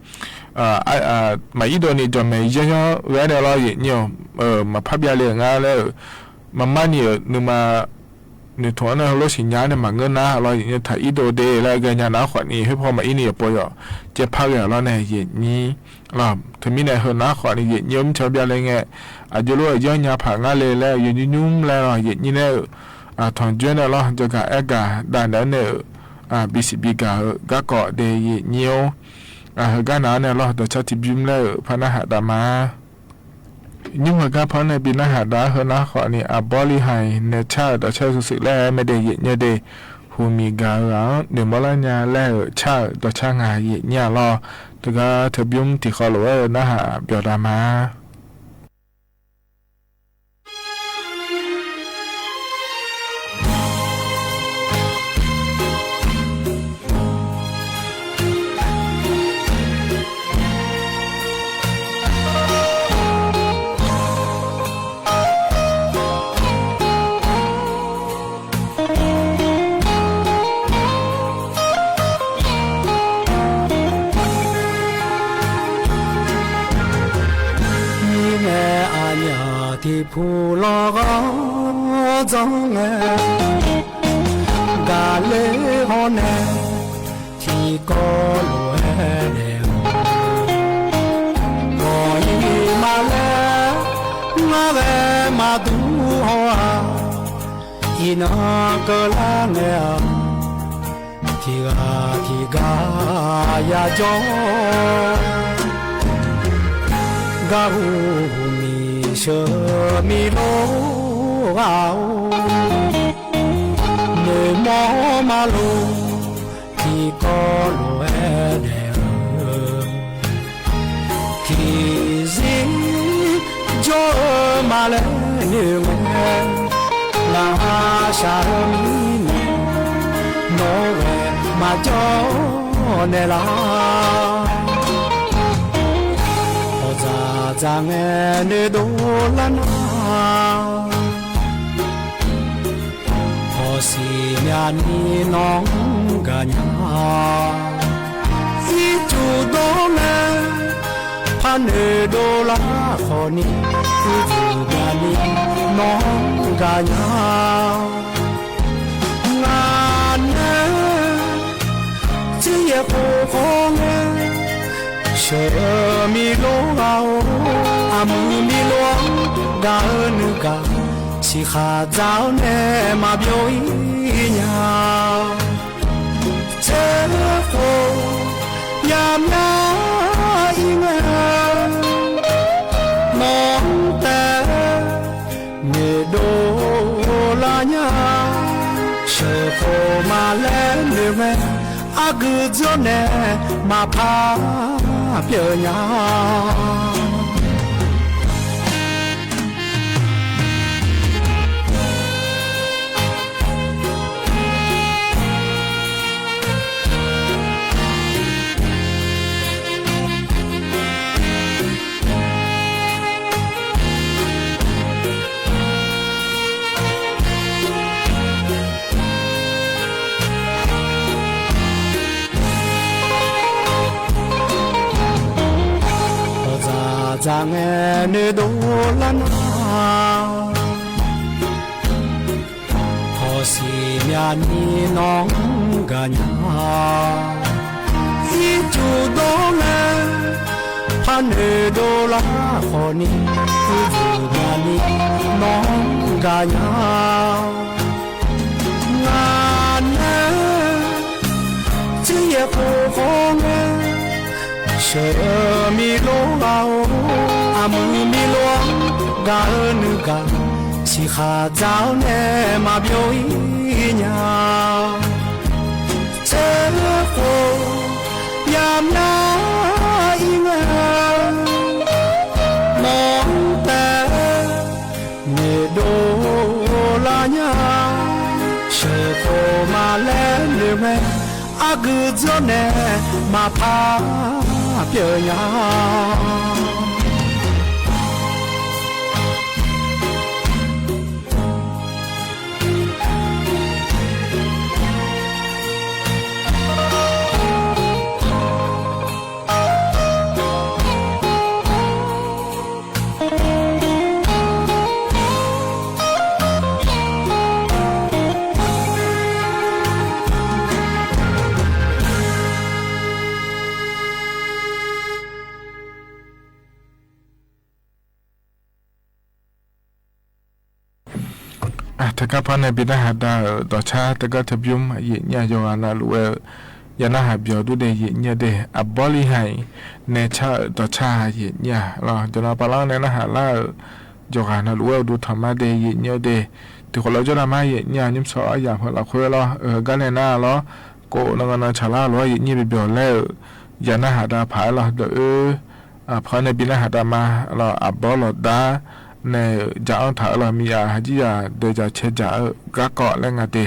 maqir dov ni jawqmaeq yanr yanr ghae nae lawr yaef nyir-eu maqpar byav le-euq ngar laer-euq maqmar ni-euq nuima noeqtmq-anr nae heulof siqnya-anr nae maqngeur nar lawr yaef nyir-eu taq ir dov de laer ghae nya nar khawf ni khoerpaw maqir ni yawqpov yawq caevpar ghae-awq lawr nae yaef nyir lawr. Teumirnae heu nar khawf ni yaef nyir-eu mirtsaq byav le ngae aqjox lof-aer yanr nya paq ngar le laer-euq yawnymr nymr laer lawr yaef nyir nae-euq tanqjoer nae lawr jawrgaq aergaq dav naeq-anr nae-euq bisiq bigaq-eu garkawv de yaef nyir-or. Heugar nav-anr nae lawr dawqcar tiqbymr laer-euq par narhaq dav ma. Nymr heugar par-anr nae bi narhaq dav-ar heu nar khawf ni aqbawr li haiq nae car-euq dawqcar shuif shuif laer-aer mae de yaef nyir-eu de. Huqmiq gaq-eu ghaq-anr noeqmawr lar nya laer-euq car-euq dawqcar ngaq yaef nyir-a lawr. Teugar teubymr tiqkhawv lof-aer-eu narhaq byawq dav ma. Mirnae aqnyaf tiqpuq lawr ghawr dzanr ngae, gaqler hawr nae tiqkawv lof-aer daef-eu, ghawq-ir ma laer ngar ghae maqdur haw-aq. Iqnan keuvlar ngae-aq, tiqghaq tiqghaq yajawr, garhu huqmiq sheuq miq lor ghaq-or, noeqmawr ma lor tiqkawv lof-aer daef-eu, tiqzir jawr-eu ma laer noeq ngae, ngaq-a shaq-eu mirnae, nawq-anr ghae maqjawr naeqlaf. Hawqdzaq dzaq ngae noeqdov lar nar, hawsiq myavni nawq-anr gaqnya. Ircuf dawr nae par noeqdov lar khawfni, ircuf myavni nawq-anr gaqnya. Ngaq nae tsiryaef khof khawf ngae, sheuq-eu miq lor ghaq-or, aqmuiq miq lor-anr gaq-eu nuigaq, siqkhaq dzaq-awr nae maqbyov-ir nya. Tser khof yamya-ir ngae, nawq-anr taef noeqdov lar nya. Sheuq khof ma laer noeq ngae, argui dzeur nae maqpar pyeuf nya. Dzaq ngae noeqdov lar nar, hawq siq myavni nawq-anr gaq nya. Ircuf dawr ngae, par noeqdov lar khawfni, ircuf myavni nawq-anr gaq nya. Ngaq nae tsiryaef khof khawf ngae, sheuq-eu miqlor ghaq-or, aqmuiq miqlor-anr gaq-eu nuigaq, siqkhaq dzaq-awr nae maqbyov-ir nya. Tser khof yamya-ir ngae, nawq-anr taef noeqdov lar nya. Sheuq khof maqlaer noeq ngae, argui dzeur nae maqpar pyeuf nya. Teugar par nae bi narhaq da-euq dawqcar teugar teu bymr yaeq nyir-aq yawqghaq navluf ghae-eu ya narhaq byawq dur de yaeq nyir-a de, aqbawr li haiq nae car-euq dawqcar yaeq nyir-a lawr, jawqnan pavlanr nae narhaq lar-euq yawqghaq navluf ghae uqduq tanqma de yaeq nyir-a de. Tiqkhof lawr jawr navmar yaeq nyir-a nymrshawr aryamq heu lafkhoer lawr, heugar nae nar lawr, kof nan nan tsaqlar lof-aer yaeq nyir bi byawq laer-euq ya narhaq da paq-aer lawr, dawq oer paq-aer nae bi narhaq da ma lawr, aqbawr lawqdar nae-euq ja-anr taq-eu lawr, miqyaq haqjir yaq daeq dzaq cae dzaq-eu garkawv laer nga de.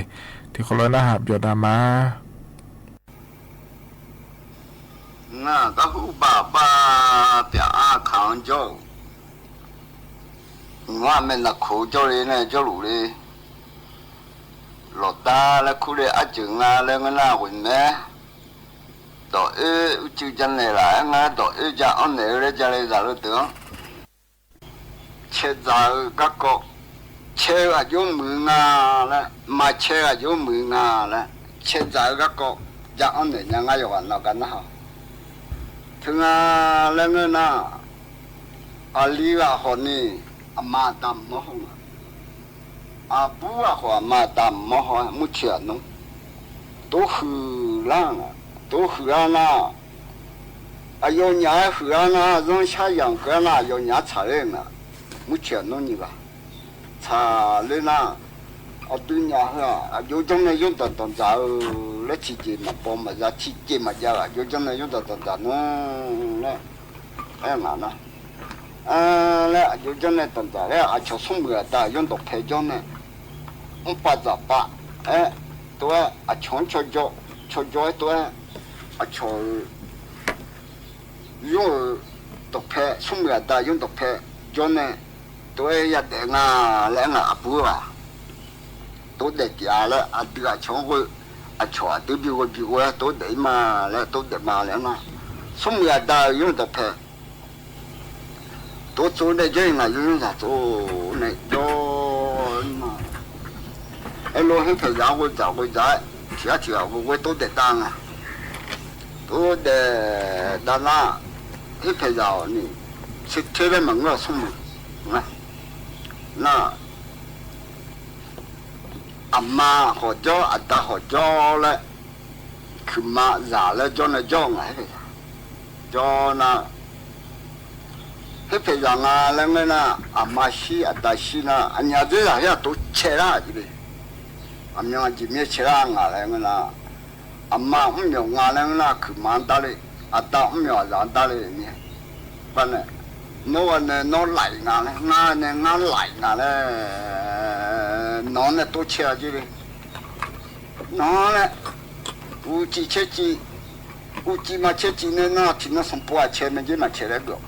Tiqkhof lawr narhaq byawq da ma. Ngar garhur baq baq pyaf-a kaq-anr jawr-euq, nymq-ar maeqnaq koq jawrle nae jawrluf le. Lawqdar laer kur le arjeuq nga laer ngeur nar ghoeq mae. Dawq oer uicuiv ja naeq laf-aer ngar dawq oer ja-anr naeq-eu laer jale zaqleu deuq-anr cae dzaq-eu garkawv, cae-eu aqjox muiq nga laer, maqcae-eu aqjox muiq nga laer, cae dzaq-eu garkawv ja-anr naeq nya ngar yawqghaq navgar nar-awq. Teu nga laer ngeur nar, aqli ghaq hawq ni aqma aqda mq-awr haw nga. Aqbur ghaq hawq aqma aqda mq-awr haw-aer murcoeq aqnmr tov huiq lar nga. Tov huiq lar nar, aqyawfnyaf-aer huiq lar nar, zanrshar yamq keuv lar nar, aqyawfnyaf-aer tsaqler nga. Murcoeq aqnmr nyiq ghaq tsaqler nar, aqdui nyaf heu-aq aqjox janr nae yawrdanq danqdzaq-eu laer tiqjeq maqbaw maqza tiqjeq maqjav-eu aqjox janr nae yawrdanq danqdzaq nmr laer aer nga nar, laer aqjox janr nae danqdzaq laer aqcawq smrmuiq aqda yawrdawq pae jawr nae mrpav dzaqpav-aer tov-aer aqcawq-anr caw jawr, caw jawr-aer tov-aer aqcawq-euq yawr-euq dawqpae smrmuiq aqda yawrdawq pae jawr nae tov-aer yadaef nga laer aer nga aqbur-aq. Tov daef tiq-a laer aqdui aqcawq-anr ghoe, aqcawq aqdui bi ghoe bi ghoe-aer tov daef-ir ma laer tov daef ma laer aer nar, smrmuiq aqda-euq yawrdawq pae tov tsov nae jawr-ir ngaq yawr yawrzaq tsov nae jawr-ir ma. Aerlof herpaeq zaq-anr ghoe dzaq ghoe dzaq-aer tiq ghaq tiq ghaq ghoe ghoe tov daef dav nga. Tov daef dav nar, herpaeq zaq-awq ni tser ter laer maqngeur-awq smrmuiq nga. Nar, aqma hawq jawr aqda hawq jawr laer kuiqma zaq laer jawr nae jawr nga herpaeq zaq. Jawr nar, herpaeq zaq nga laer ngeur nar, aqma shir aqda shir nar aqnyaf dzer zaq her-aq tov cae lar-aq jeq le. Aqmyan jeq mir-aer cae lar nga laer ngeur nar, aqma mrmyawq nga laer ngeur nar kuiqma-anr dar le, aqda mrmyawq aqzaq-anr dar le mir-aer. Bar nae, nawr gha nae nawr laf-iq nga laer, ngar nae ngar laf-iq nga laer, nawq-anr nae tov cae-a jeq le. Nawq-anr nae uqcif cae cif, uqcif maqcae cif nae nar tiqnan sanqpov aqcae mae jer maqcae laer geuf-awq.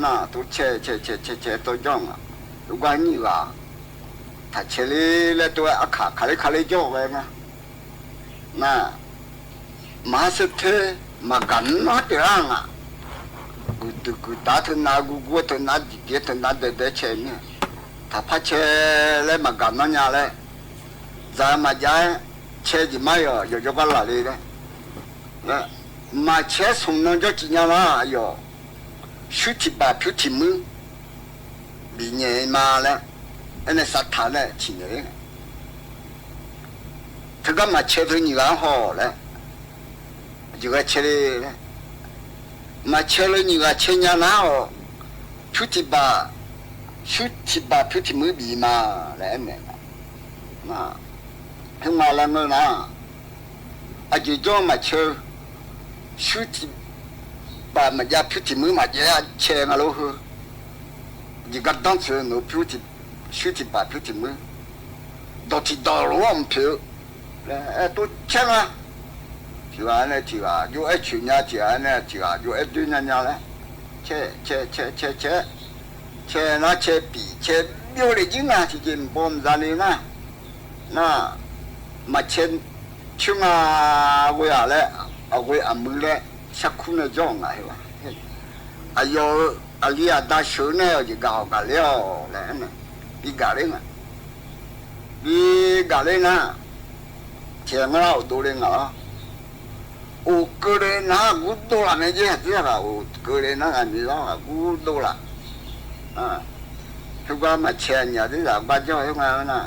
Nar tov cae cae cae cae cae tawv janr nga. Yawgar nyiq ghaq taq cae ler laer tov-aer aqkaq kaqler kaqler jawr-awq ghae nga. Nar, maqha saer ter maqgaq nar pyeuf-a nga. Guiqduq guiqdaq teunav, gurgur teunav, diqdiq teunav, daedae cae mir-a. Taqpar cae laer maqgaq nanr nya laer, dzaq-eu maqjav-aer cae jeq mar-aq, yawqjawr gar laf le laer, maqcae-aer smq nan jawr cif nya lar aqyawf, shuir tiq baq pyur tiq muir bif nyae-eu ma laer, aernae Saqtaq nae ciqnaeq-ir. Teugar maqcae teu nyiq ghaq-anr haw-awq laer, aqjeq ghae cae le laer, maqcae le nyiq ghaq cae nya nar-awq, pyur tiq baq, shuir tiq baq pyur tiq muir bif ma laer aernaeq-a. Khoerngae laer ngeur nar, aqjeq jawr-eu maqcae-eu, shuir tiq baq maqjav pyur tiq muir maqjav-aer cae nga lor heu. Jeq gardanr tsoeq-eu noeq, shuir tiq baq pyur tiq muir, dawq tiq dawq lof-anr mq poeq-eu laer aer tov caer nga. Tiq ghaq nae tiq ghaq jov-aer coeq nya, tiq ghaq nae tiq ghaq jov-aer doer nya nya laer, cae cae cae cae cae, cae nar cae pif cae byov le jir nga. Tiqjeq mqbaw mqza le nar, nar, maqcae coer nga. Ghoe-aq laer, aqghoe aqmuiq laer sharkur nae jawr-euq nga. Aqyawf-euq aqli aqda sheuq-eu nae-awq jeq gaq-awq gaq ler-awq laer aernaeq, bi gaq ler nga. Bi gaq ler nar, tiq ghaq ngar lar of dov le nga lor. Of keuvle nar gurdov laf mae jer, aqdzer ghaq of keuvle nar aqmiqzawr ghaq gurdov laf. Khoergar maqcae aqnyaf dzerzaq gar jawr khoerngae-aer nar,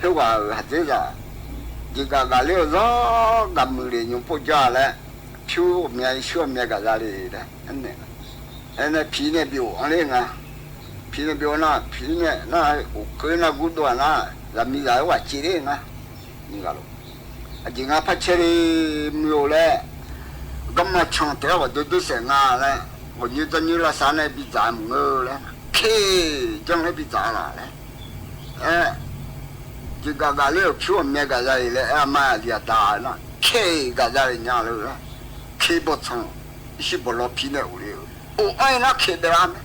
khoerghaq-euq haqdzerzaq jeq gaq gaq ler-eu zawr gaq muiq le nymr pov jawr-a laer, pyur ghawqmya shuir ghawqmya gaq za le laer aernaeq. Aernae pi nae bi of anr ler nga. Pi nae bi of nar, pi nae nar of keuv nar gurdov-aq nar, zaqmiqzaq khoerghaq civ ler nga. Aqjeq nga par cae le muiq-eu laer, garma can taef-aer ghawqdoer doer saef nga laer, ghawqnyoer dzarnyoer lavsav nae bidzaq maqngeur laer, ke janr laer bidzaq laf laer, aer, jeq gaq gaq ler-euq pyur ghawqmya gaq za le laer aer, aqma aqli aqda nar ke gaq za le nya le laer, ke bawqtsanq, irshuir bawqlaw pi nae of le-eu, of anr-ir nar ke baef lar mae.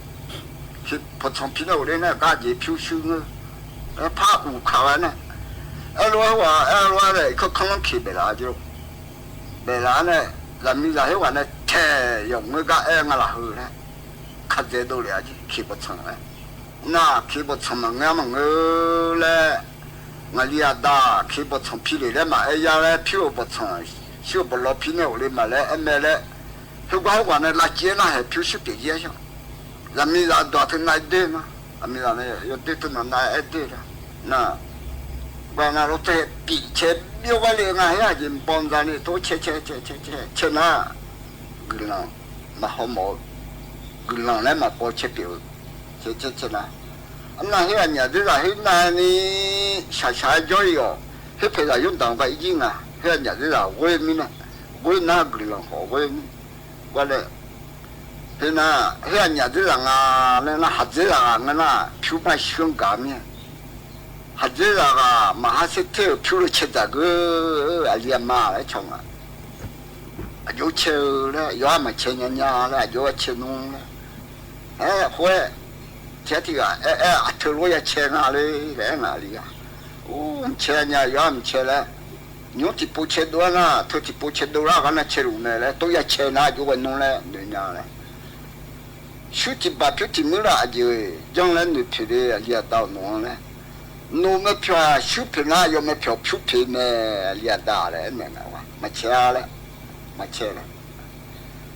Bawqtsanq pi nae of le nar gar jeq pyur shuir ngeur, aer par uq kaq ghae nae, aerlof-aer khoerghaq aerlof-aer laer kanr kanr lanr ke baef laf-a jeq lor. Baef laf-ar nae, zaqmiqzaq khoerghaq nae taeq yawqngeur gar aer nga laf heu laer, kaqdzae dovlef-a jeq ke bawqtsanq laer. Nar ke bawqtsanq maqngeur maqngeur laer, ngaqli aqda ke bawqtsanq pi lef laer maqaer ya laer, pyur-euq bawqtsanq, shuir-euq bawqlaw pi nae of le ma laer aer mae laer, khoergar khoerghaq nae lavciv-aer nar haeq pyur shuir pyeuf jir-aer shar. Zaqmiqzaq dawq teunav aer doer nar, zaqmiqzaq nae yawdoer teunav nav aer doer nar, gar nar lawr tae pif cae byov ghae le nga. Her aqjeq mqbaw mqza ni tov cae cae cae cae cae cae nar, guiqlanq maqhaw mawf-eu, guiqlanq laer maqbaw cae pyeuf-eu, cae cae cae nar, arnav her aqnyaf dzerzaq khoernav ni shaqshaq-aer jawr-ir-awq. Her paeqzaq yawrdaq-anr gar ir jir nga. Her aqnyaf dzerzaq ghoer mirnae, ghoer nar guiqlanq khawf ghoer mir. Gar laer, her nar, her aqnyaf dzerzaq nga laer nar, haqdzerzaq ghaq nga nar pyur bar shuir-anr gaq mir-a. Haqdzerzaq ghaq maqha ser ter-euq pyur leu cae dzaq geu, aqli aqma laer caw nga. Aqjox cae-eu laer, yawqha maqcae nya nya laer, aqjox cae nmr laer. Aer khoer-aer, tiq ghaq tiq ghaq aer aer aqteu lof ya cae nga le laer aer nga aqli-a. Ur, mqcae nya yawqha mqcae laer, nymr tiqpov cae dov-ar nar, teu tiqpov cae dov lar gar nar cae luf mae laer, tov ya cae nar aqjox ghae nmr laer noeq nya laer. Shuir tiq baq pyur tiq muir laf aqjeq janr laer noeqpoeq le aqli aqda-euq nawq-anr laer. Nawq mae pyawq-aq shuir poeq nar, yawf mae pyawq pyur poeq mae, aqli aqda laer aernaeq nga. Maqcae-a laer, maqcae laer.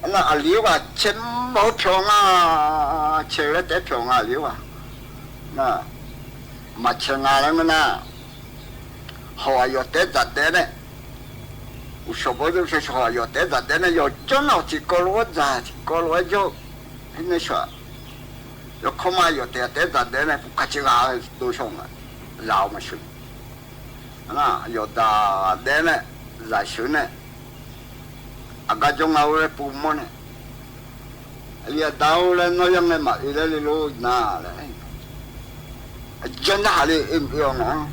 Arnav aqli-eu ghaq cae mawf-eu pyawq nga, cae-eu laer taef-aer pyawq nga aqli-eu ghaq. Nar, maqcae nga laer ngeur nar, hawq aqyawf taef-aer dzaq daef nae, uqshawq bawr zeur shawq hawq aqyawf taef-aer dzaq daef nae, yawqjawr nar-awq tiqkawv lof-aer dzaq tiqkawv lof-aer jawr-eu, her nae shawq-aq, yawkawr ma yawf taef-aer dzaq daef nae puvkaq caev ghaq dov shawr nga, zaq-awr maqsheuq. Nar, yawqdaq daef nae, zaq sheuq nae, aqgar jawr nga-eu laer pov mawr nae, aqli aqda-or laer nawr yar ngae maqoe laer le lor nar laer, aqjanr narhaq le oe mq oe-awq ngaq-anr,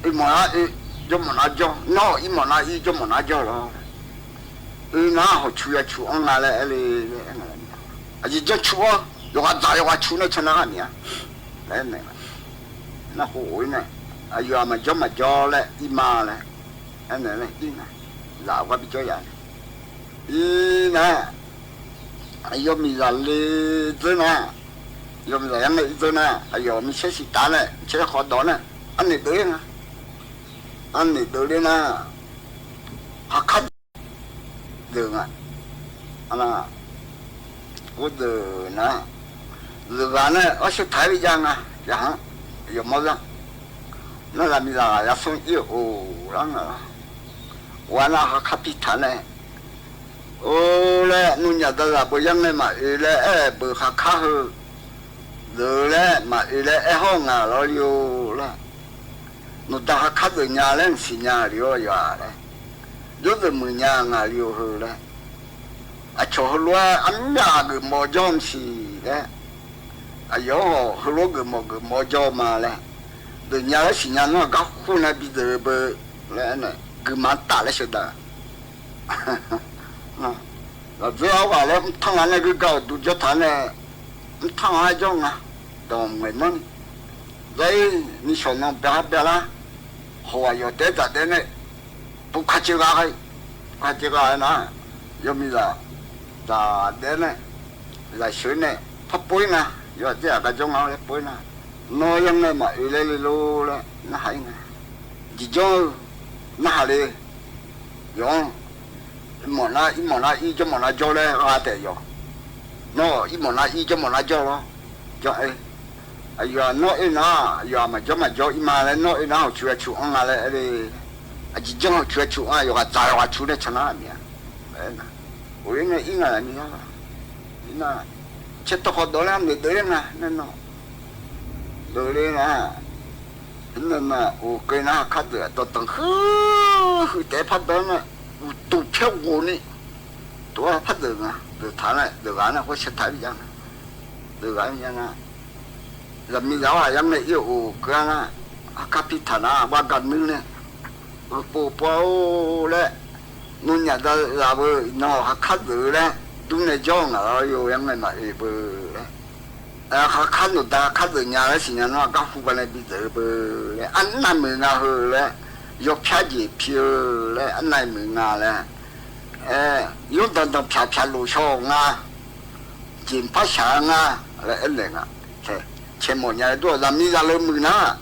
oe mawf nar oe, jawr mawf nar jawr, nawr-awq ir mawf nar ir, jawr mawf nar jawr lawr. Oe nar hawq cu ya cu-anr nga laer aer le. Aqjeq janr cu-anr yawqghaq dzaq yawqghaq cu nae can nar ghaq miq-a laer aer mae. Nar khof-ir nae, aqyawf-aq maqjawr maqjawr laer ir ma laer aer nae laer ir nga. Zaq-awr gar bijawr ya nae ir nar, Yawmiqzaq le dzeur nar, yawmiqzaq yar ngae ir dzeur nar, aqyawf micaer siqtaf nae micaer khawf dawq nae, arnoeq deuv ler nga. Arnoeq deuv ler nar, haqkar deuq nga. Nar, gordeuq nar, zeuqghaq nae arsheu taq-aer bi jav nga. Yaqhar, yawmawr zar, nar zaqmiqzaq ghaq yar smr ir-euq of lar nga lar. Ghaq nar haqkar pi taq nae, or laer, nunyaf dazaq beu yar ngae maqoe laer aer-euq beuq haqkar heu deuq laer maqoe laer aer hawr ngaq lawr li-or laer, nawqda haqkar deuq nya laer mqsiq nya le-awr yawq-aq laer, jawrdeuq muiq nya ngaq li-or heu laer, aqcawq heulof-aer armyaq geufmawf jawr mqsiq laer, aqyawf-anr hawq heulof geufmawf geufmawf jawr ma laer, deuq nya laer siqnya nar-aq gar khoernav bi deuq-eu beu laer aernaeq guiqma taf laer sheuqdaq. Lafdzer-awr ghaq laer mrtanr ghaq nae geugar-euq duq jawr taq nae, mrtanr ghaq-aer jawr nga. Dawq ngaeq nanr ni, zair ni shawq nan bya har bya lar, hawq aqyawf taef-aer dzaq daef nae, pov ka caev gha ghae, pov ka caev gha-aer nar, yawmiqzaq dzaq daef nae, zaqsheuq nae, par pov-ir nga. Yawhaq dzer-aq gar jawr nga laer pov-ir nar, nawr yar ngae maqoe laer le lor laer narhaq-ir nga. Jeq janr-eu narhaq le. Yawq-anr, mawf nar ir mawf nar ir jawr mawf nar jawr laer gha taef yawq. Nawr ir mawf nar ir jawr mawf nar jawr lawr. Jawr-aer, aqyawf-aq nawr oe nar, aqyawf-aq maqjawr maqjawr ir ma laer nawr oe nar hawqcu aqcu anr nga laer aer le. Aqjeq janr hawqcu aqcu anr, yawqghaq dzaq yawqghaq cu nae can nar aqmir-a. Aernar, of-ir nae ir nga aqmir-a. Irnar, caer tawv khawf dawq laer noeq deuv ler nga nae nawr, deuv ler nga. Irnae nar of keuv nar haqkar deuq-aq dawqdanq huiq huiq taef-aer par dawr nar, uqduq pyaer ghof ni, tov-aer par deuq nga deuq taq nae deuq ghaq nar khoer shar taq-aer bi jav nga. Deuq ghaq-aer bi jav nar, zaqmiqzaq-awr ghaq yar ngae ir-euq of keuv-a nar, haqkar pi taq nar bar gar nuir nae, heupov pov-or laer, nunyaf dazaq beu iqnan haqkar deuq laer dur nae jawr ngaq lawr yo yar ngae maqoe beu laer, haqkar nawqda haqkar deuq nya laer siqnya nar gar hu gar nae bi deuq-eu beu laer, arnav muiq nga heu laer, yawpyar jeq pi-eu laer arnav muiq nga laer, yawr danqdanq pyaq pyaq lof shaw nga, jeq mqpar shaq-a nga laer aernaeq nga. Caermawf nya-eu dur-awq zaqmiqzaq leu muiq nar,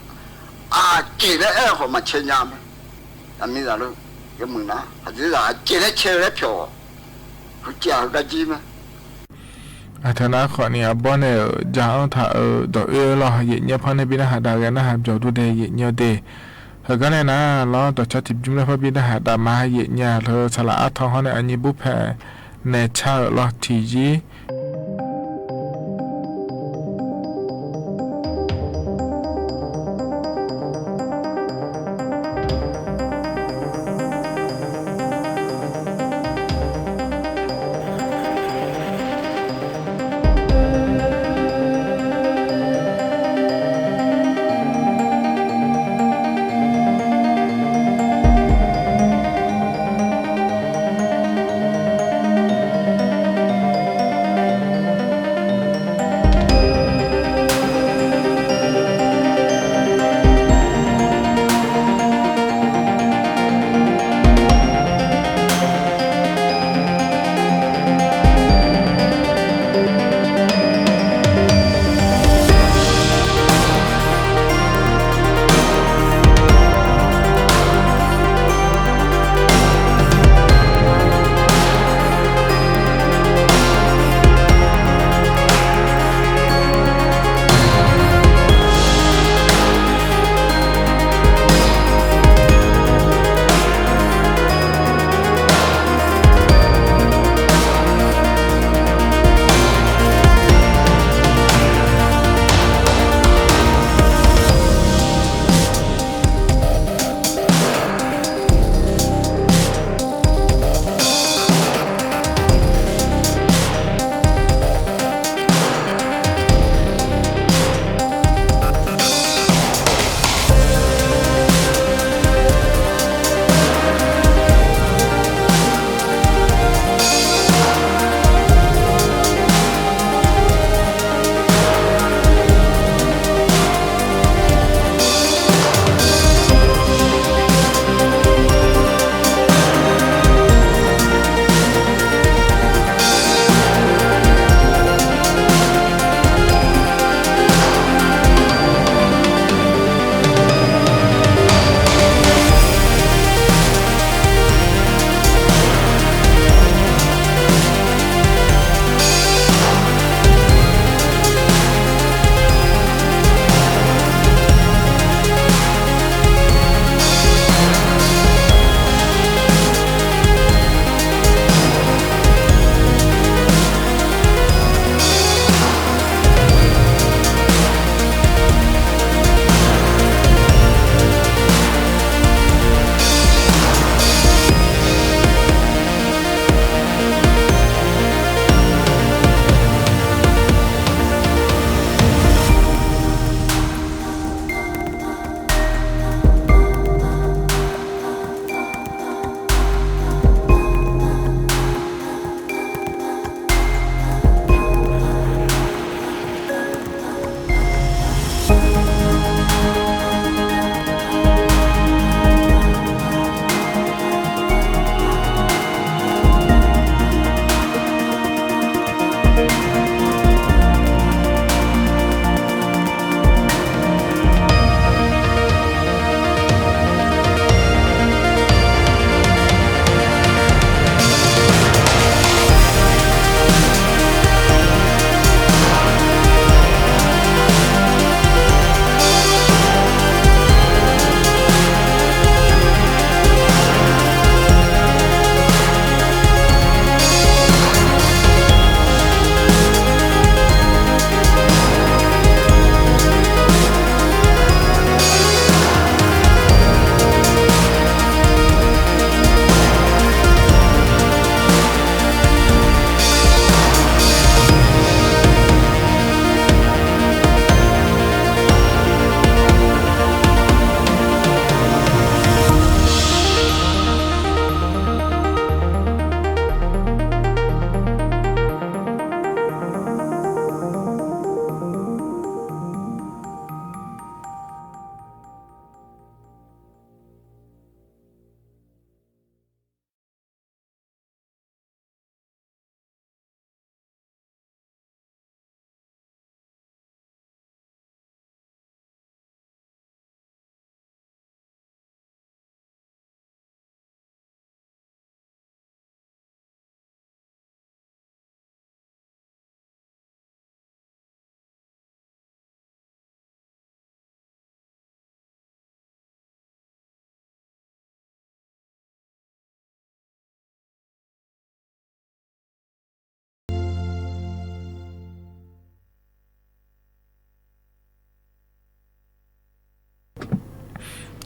aqjeq laer aer-eu khawf maqcae nya mae. Zaqmiqzaq leu yawmuiq nar aqjeq laer cae-eu laer pyawq-awq. Heujeq-aq heugar jir mae. Aqteu nar khawfni arbawr nae-euq ja-anr taq-euq dawq oe lawr, yaef nyaer par nae bi narhaq dav ghae narhaq byawq dur de yaef nyaer de. Heugar nae nar lawr dawqcar tiqbymr laer par bi narhaq dav ma yaef nyaer leu saqlaq artan hawr nae aqnyir burpae nae car-euq lawr tiqyir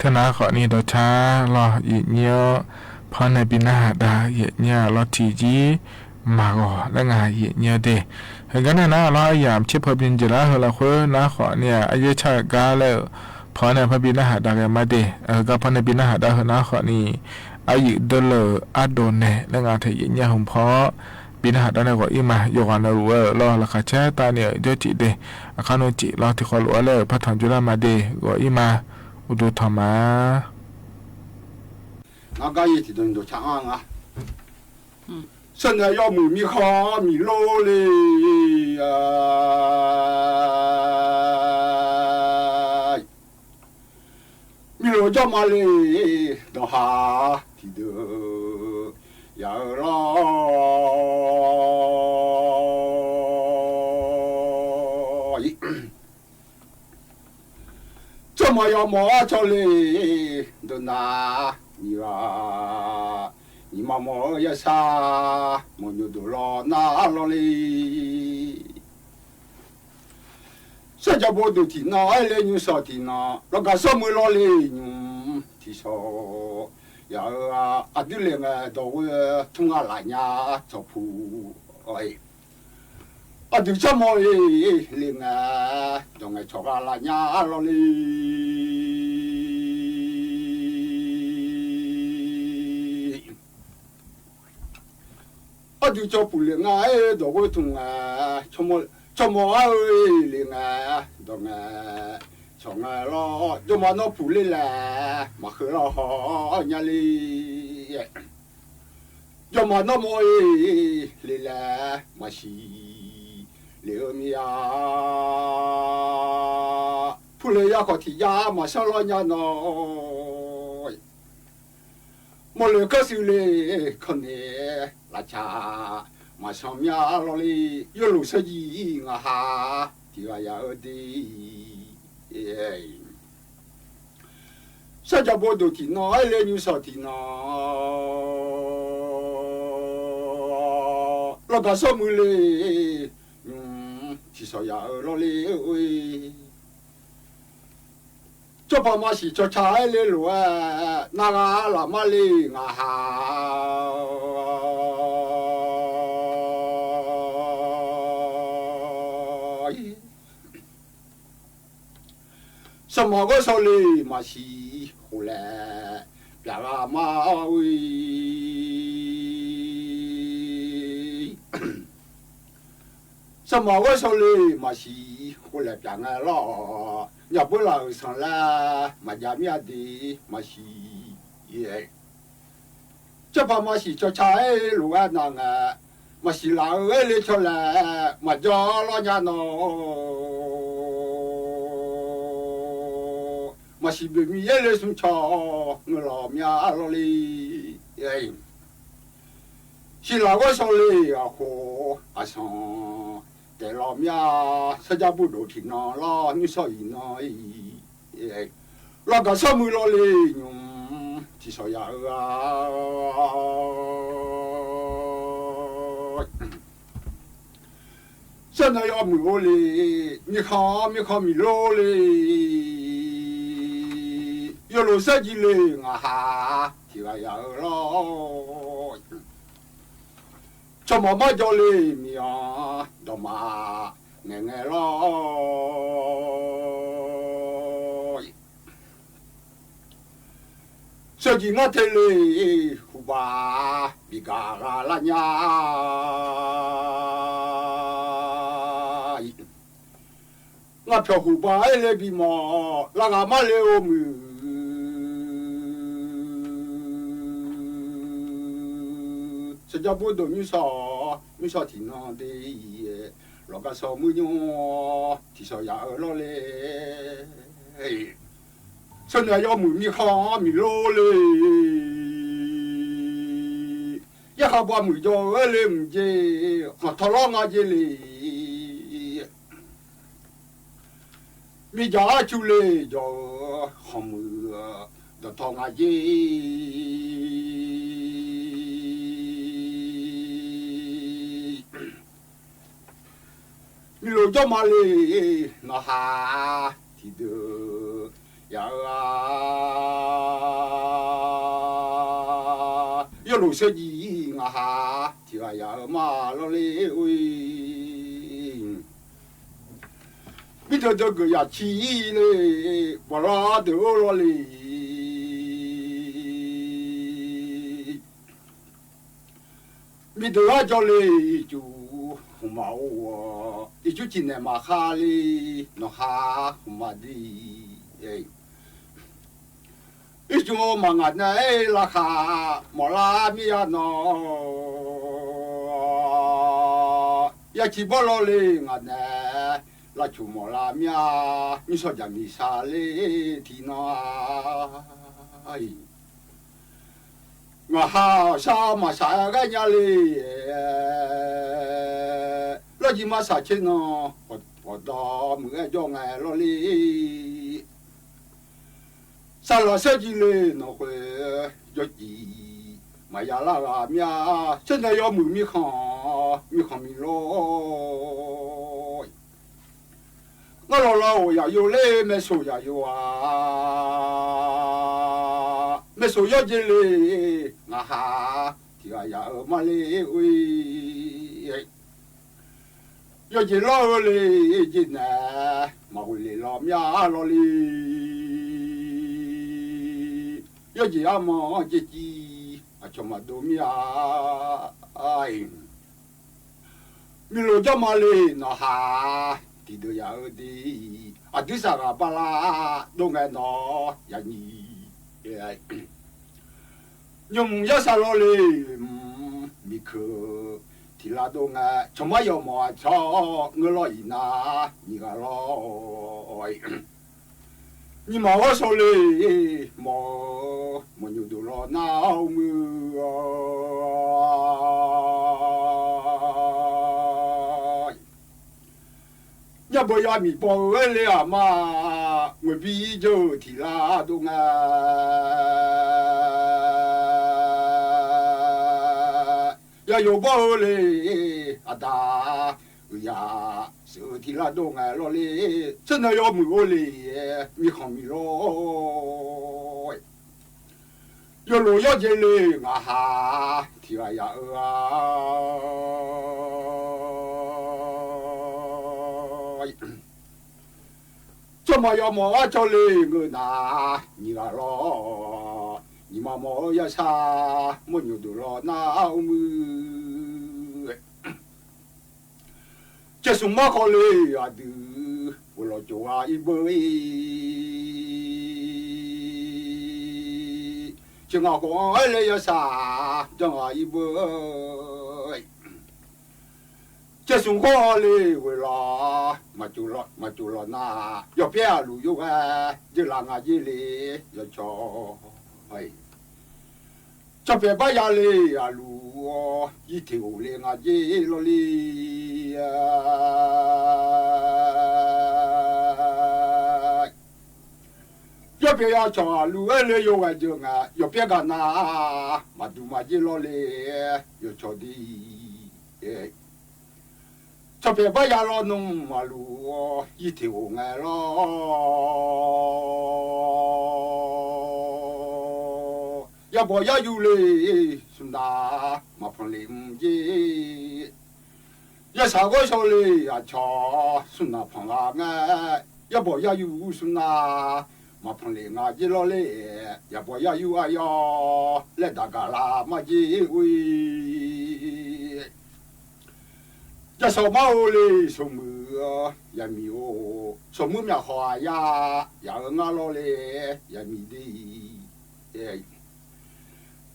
Teunar khawfni dawqcar lawr, yaeqnyir-awr, panr nae bi narhaq dav yaeqnyir-a lawr, tiqjir maqghawq laer nga yaeqnyir-awr de. Heugar nae nar lawr, aryamq tser paw byan jeq lar heu lafkhoer nar khawfni-aq, aryaer car-euq gar laer-euq panr nae par bi narhaq dav ghae ma de. Heugar panr nae bi narhaq dav heu nar khawfni, aryuif deurleu-euq ardov nae laer nga tae yaeqnyir-a hmq paw-awr, bi narhaq dav nae ghawq-ir ma. Yawqghaq navluf-aer-euq lawr, laqkhaq caer tavni-euq jawrtiq de. Aqkar nmr tiq lawr tiq khawf lof-aer laer-euq par tanq jur lar ma de. Ghawq-ir ma. Uqduq tanq ma. Ngar gar yaer tiqdawq dawqcar anr nga. Sharnaeq yawmuiq mirkhanq-anr miqlor le-a. Miqlof jawr ma le, dawqhaq tiqdeuq yaf-eu lawr. Tsawrmawq yawmawf-anr cawv le, deuq nav nyiq ghaq, nyiq ma mawf-eu yashar, mawqnymq dof lawr nar lawr le. Sarjaq bo deuq tiqnan aer le, nymr shawq tiqnan lawqgaq sawr muiq lawr le, nymr tiqshawq yaf-eu-a. Aqdui le ngae dawq ghoe tmr nga laf nya tsawq puq-a. Aqdui tsawrmawq-e le ngae, dawq ngae cawq gha laf nya lawr le. Aqdui cawq puq le nga-aer dawq ghoe tmr ngae, tsawrmawq-a-eu le ngae, dawq ngae cawq ngae lawr. Jawrma nawr puq le laer maqkheuq lawr haw nya le. Jawrma nawr mawr-e le laer maqsiq le-eu mir-a. Puq le ya khawf tiq jav maqsanr lawr nya nawr. Mawrle kar shuif le, kanr nae lafcaq maqsanr mya lawr le. Yawlof sarjir ngaq ha tiq ghaq yaf-eu de. Sarjaq bo deuq tiqnan aer le, nymr shawq tiqnan lawqgaq sawr muiq le, nymr tiqshawq yaf-eu lawr le. Tsawrpaq maqsiq cawca-aer le lof-aer, narghaq laf mar le ngaq ha. Sharmaf ghoer shaw le maqsiq khof laer pyaq gha mar-e. Sharmaf ghoer shaw le maqsiq khof laer pyaq ngae lawr-awq. Nyabeur laf-euq sanq laer maqjav mir-a de maqsiq. Tsawrpaq maqsiq cawca-aer lof-aer nav ngae, maqsiq laf-eu aer le cawlaeq maqjawr lawr nya nawr. Maqsiq boeqmiq yaer le smr cawq ngeur lawq mya lawr le. Siqlaq ghoer shaw le aqkhof aqsanq taef lawq mya. Sarjar bur dof tiqnan lawr, nymr shawr iqnan-iq lawqgaq sawr muiq lawr le, nymr tiqshawq yaf-eu-a. Sharnaeq yawmuiq-or le, mirkhanq-anr mirkhanq miqlor le. Yawlof sarjir le ngaq ha tiq ghaq yaf-eu lawr. Tsawrmawq marjawr le, miq-anr dawqma ngaeqngae lawr. Sarjir ngar te le, huqbaq bigaq gha lar nya. Ngar pyawq huqbaq aer le bimawf lar ghaq mar le-eu muiq. Sarjar bur dof nymr shawr, nymr shawr tiqnan de, lawqgar shawr muir nymr tiqshawq yaf-eu lawr le. Sharnaeq yawmuiq mirkhanq-anr miqlor le. Yarkhaq bav muiq jawr-eu aer le mqjeq, khanqtawq lawr nga jeq le. Mirjaq arcu le jawr-eu khanqmuiq dawqtawv nga jeq. Miqlof jawr ma le, nawq ha tiqdeuq yaf-eu-a. Sharjiq ngaqha tiq ghaq yaf-eu ma lawrler-or-ir. Mirdeuq deuq geuf yaf cir le, bawqlar deuq-or lawrle. Mirdeuq arjawr le, ircuf hmqmaq or-awq, ircuf tiqnaeq maqkhar le, nawqha hmqmaq dir. Ircuf maqngaq nae-aer laqkhaq mawflar mir-a nawr, yaciq bawrlawr le ngaq nae, lavcoq mawflar mir-a, nymrshawr jaqmiq sar le tiqnan-a. Ngaqha-aq shar maqsaq-aer ghaer nya le, lawrjiq maqsaq tser nan, ghawqdawq muiq-aer jawr ngae lawrler. Saqlaq sharjiq le nawq khoeq jawrjiq maqya lar ghaq mir-a, tser nae yawmuiq mirkhanq, mirkhanq miq lor. Ngar lawqlaw-euq yaqyo ler maeqsoq yaqyo-a, maeqsoq yawjeq le ngaqha tiq ghaq yaf-eu ma ler-or-ir. Yawjeq lawr-eu le jeq nae, maqghoeq lef lawq mir-a lawrle. Yawjeq armanr jeq civ aqcawq maqdov mir-a. Miqlof jawrma le nawqha tiqdeuq yaf-eu de, aqdui saqghaq bala dov ngae nawq yaqnyiq. Nymq mq yarsaq lawr le, mq miqkeuq tiq lar dov ngae, cawqmar yawmawf-aq cawq ngeur lawr iqnar nyiq ghaq lawr. Nyiq maf ghawr shawr le, mawf-eu mawqnyoq dof lawr nar-awr muir-awr. Nyabeuq yamiq baw-eu aer le-aq ma, ngoeqbi jawr-eu tiq lar dov ngae, yaqyoq bawr-eu le, aqda uiqyaq sheuq-eu tiq lar dov ngae lawrle. Tser nae yawmuiq or le, mirkhanq miq lor. Yawlof yawjeq le ngaqha tiq ghaq yaf-eu-a. Tsawrmaf yawmawf arcawq le ngeur nar, nyiq ghaq lawr. Nyiq maf mawf-eu yarsaq mawrnyoq dof lawr nar-awr muir. Caersmq mar khawf le aqdui, ghoeqlawq cof ghaq ir beu-ir. Caersmq ngaq khawf-anr aer le yarsaq janr ghaq ir beu. Caersmq khawf le ghoeqlawq maqcof lawq nar, yawpyaer aqluf yawghae dzeurlaf nga jer le yawcawq. Cawpyaeq bar ya le aqluf-awr yir teq ghof le nga jer lawrle. Yawpyaeq yawcawq aqluf aer le yawghae jeuq nga, yawpyaer gaq nar maqduq ma jer lawrle yawcawq de. Cawpyaeq bar ya lawr nmr aqluf-awr yir teq ghof ngae lawr. Yabawq yaryur le smq nar maqpanq lef mr jer. Yarsaq ghawr shaw le aqcawq smq nar panq ghaq ngae. Yabawq yaryur smq nar maqpanq lef nga jer lawrle. Yabawq yaryur aqyawf laer daq gaq lar ma jer-or. Yarsaq mar-or le sawqmuiq yamiq-or, sawqmuiq myaqkhawq aqya yaf-eu ngar lawrle yamiq de.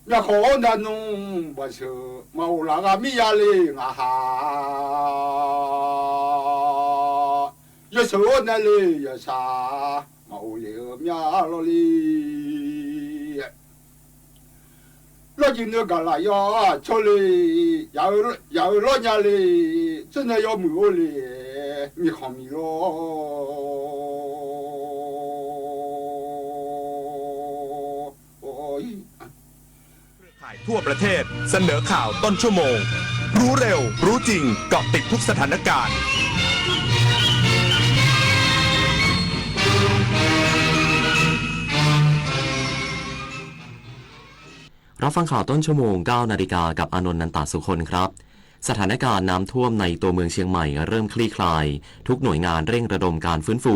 Myavkhanq-anr navnmr baqsheuq maqghof laf ghaq mir ya le ngaqha. Yawsheuq-anr nae le yawshaq maqghof lef-eu myav lawrle. Lawrjeq noeqgaq laf yawr aqcawq le, yaf-eu lawrnya le, tsawrnae yawmuiq-or le, miqkhanq miq lawr. เครือข่ายทั่วประเทศเสนอข่าวต้นชั่วโมง รู้เร็ว รู้จริง เกาะติดทุกสถานการณ์ รับฟังข่าวต้นชั่วโมง เก้านาฬิกา กับอานนท์ นันตะสุคนครับ สถานการณ์น้ำท่วมในตัวเมืองเชียงใหม่เริ่มคลี่คลาย ทุกหน่วยงานเร่งระดมการฟื้นฟู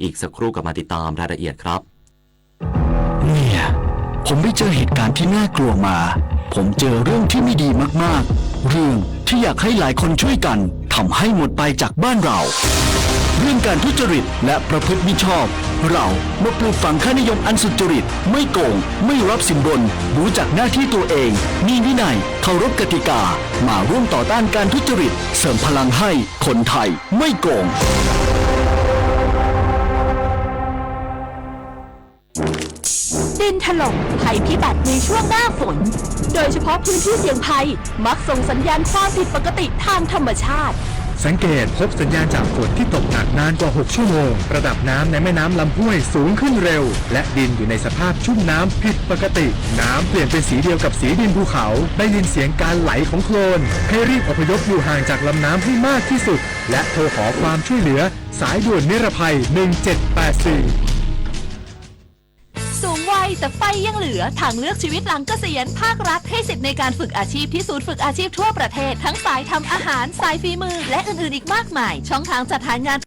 อีกสักครู่กลับมาติดตามรายละเอียดครับ เนี่ย ผมไปเจอเหตุการณ์ที่น่ากลัวมา ผมเจอเรื่องที่ไม่ดีมากๆ เรื่องที่อยากให้หลายคนช่วยกันทำให้หมดไปจากบ้านเรา เรื่องการทุจริตและประพฤติมิชอบ เรามาปลูกฝังค่านิยมอันสุจริต ไม่โกง ไม่รับสินบน รู้จักหน้าที่ตัวเอง มีวินัย เคารพกติกา มาร่วมต่อต้านการทุจริต เสริมพลังให้คนไทยไม่โกง ดินถล่ม ภัยพิบัติในช่วงหน้าฝน โดยเฉพาะพื้นที่เสี่ยงภัย มักส่งสัญญาณความผิดปกติทางธรรมชาติ สังเกตพบสัญญาณจากฝนที่ตกหนักนานกว่า หก ชั่วโมง ระดับน้ำในแม่น้ำลำห้วยสูงขึ้นเร็ว และดินอยู่ในสภาพชุ่มน้ำผิดปกติ น้ำเปลี่ยนเป็นสีเดียวกับสีดินภูเขา ได้ยินเสียงการไหลของโคลน ให้รีบอพยพอยู่ห่างจากลำน้ำให้มากที่สุด และโทรขอความช่วยเหลือ สายด่วนนิรภัย หนึ่งเจ็ดแปดสี่ สูงวัยแต่ไฟยังเหลือ ทางเลือกชีวิตหลังเกษียณ ภาครัฐให้สิทธิ์ในการฝึกอาชีพที่ศูนย์ฝึกอาชีพทั่วประเทศ ทั้งสายทำอาหาร สายฝีมือ และอื่นๆอีกมากมาย ช่องทางจัดหางาน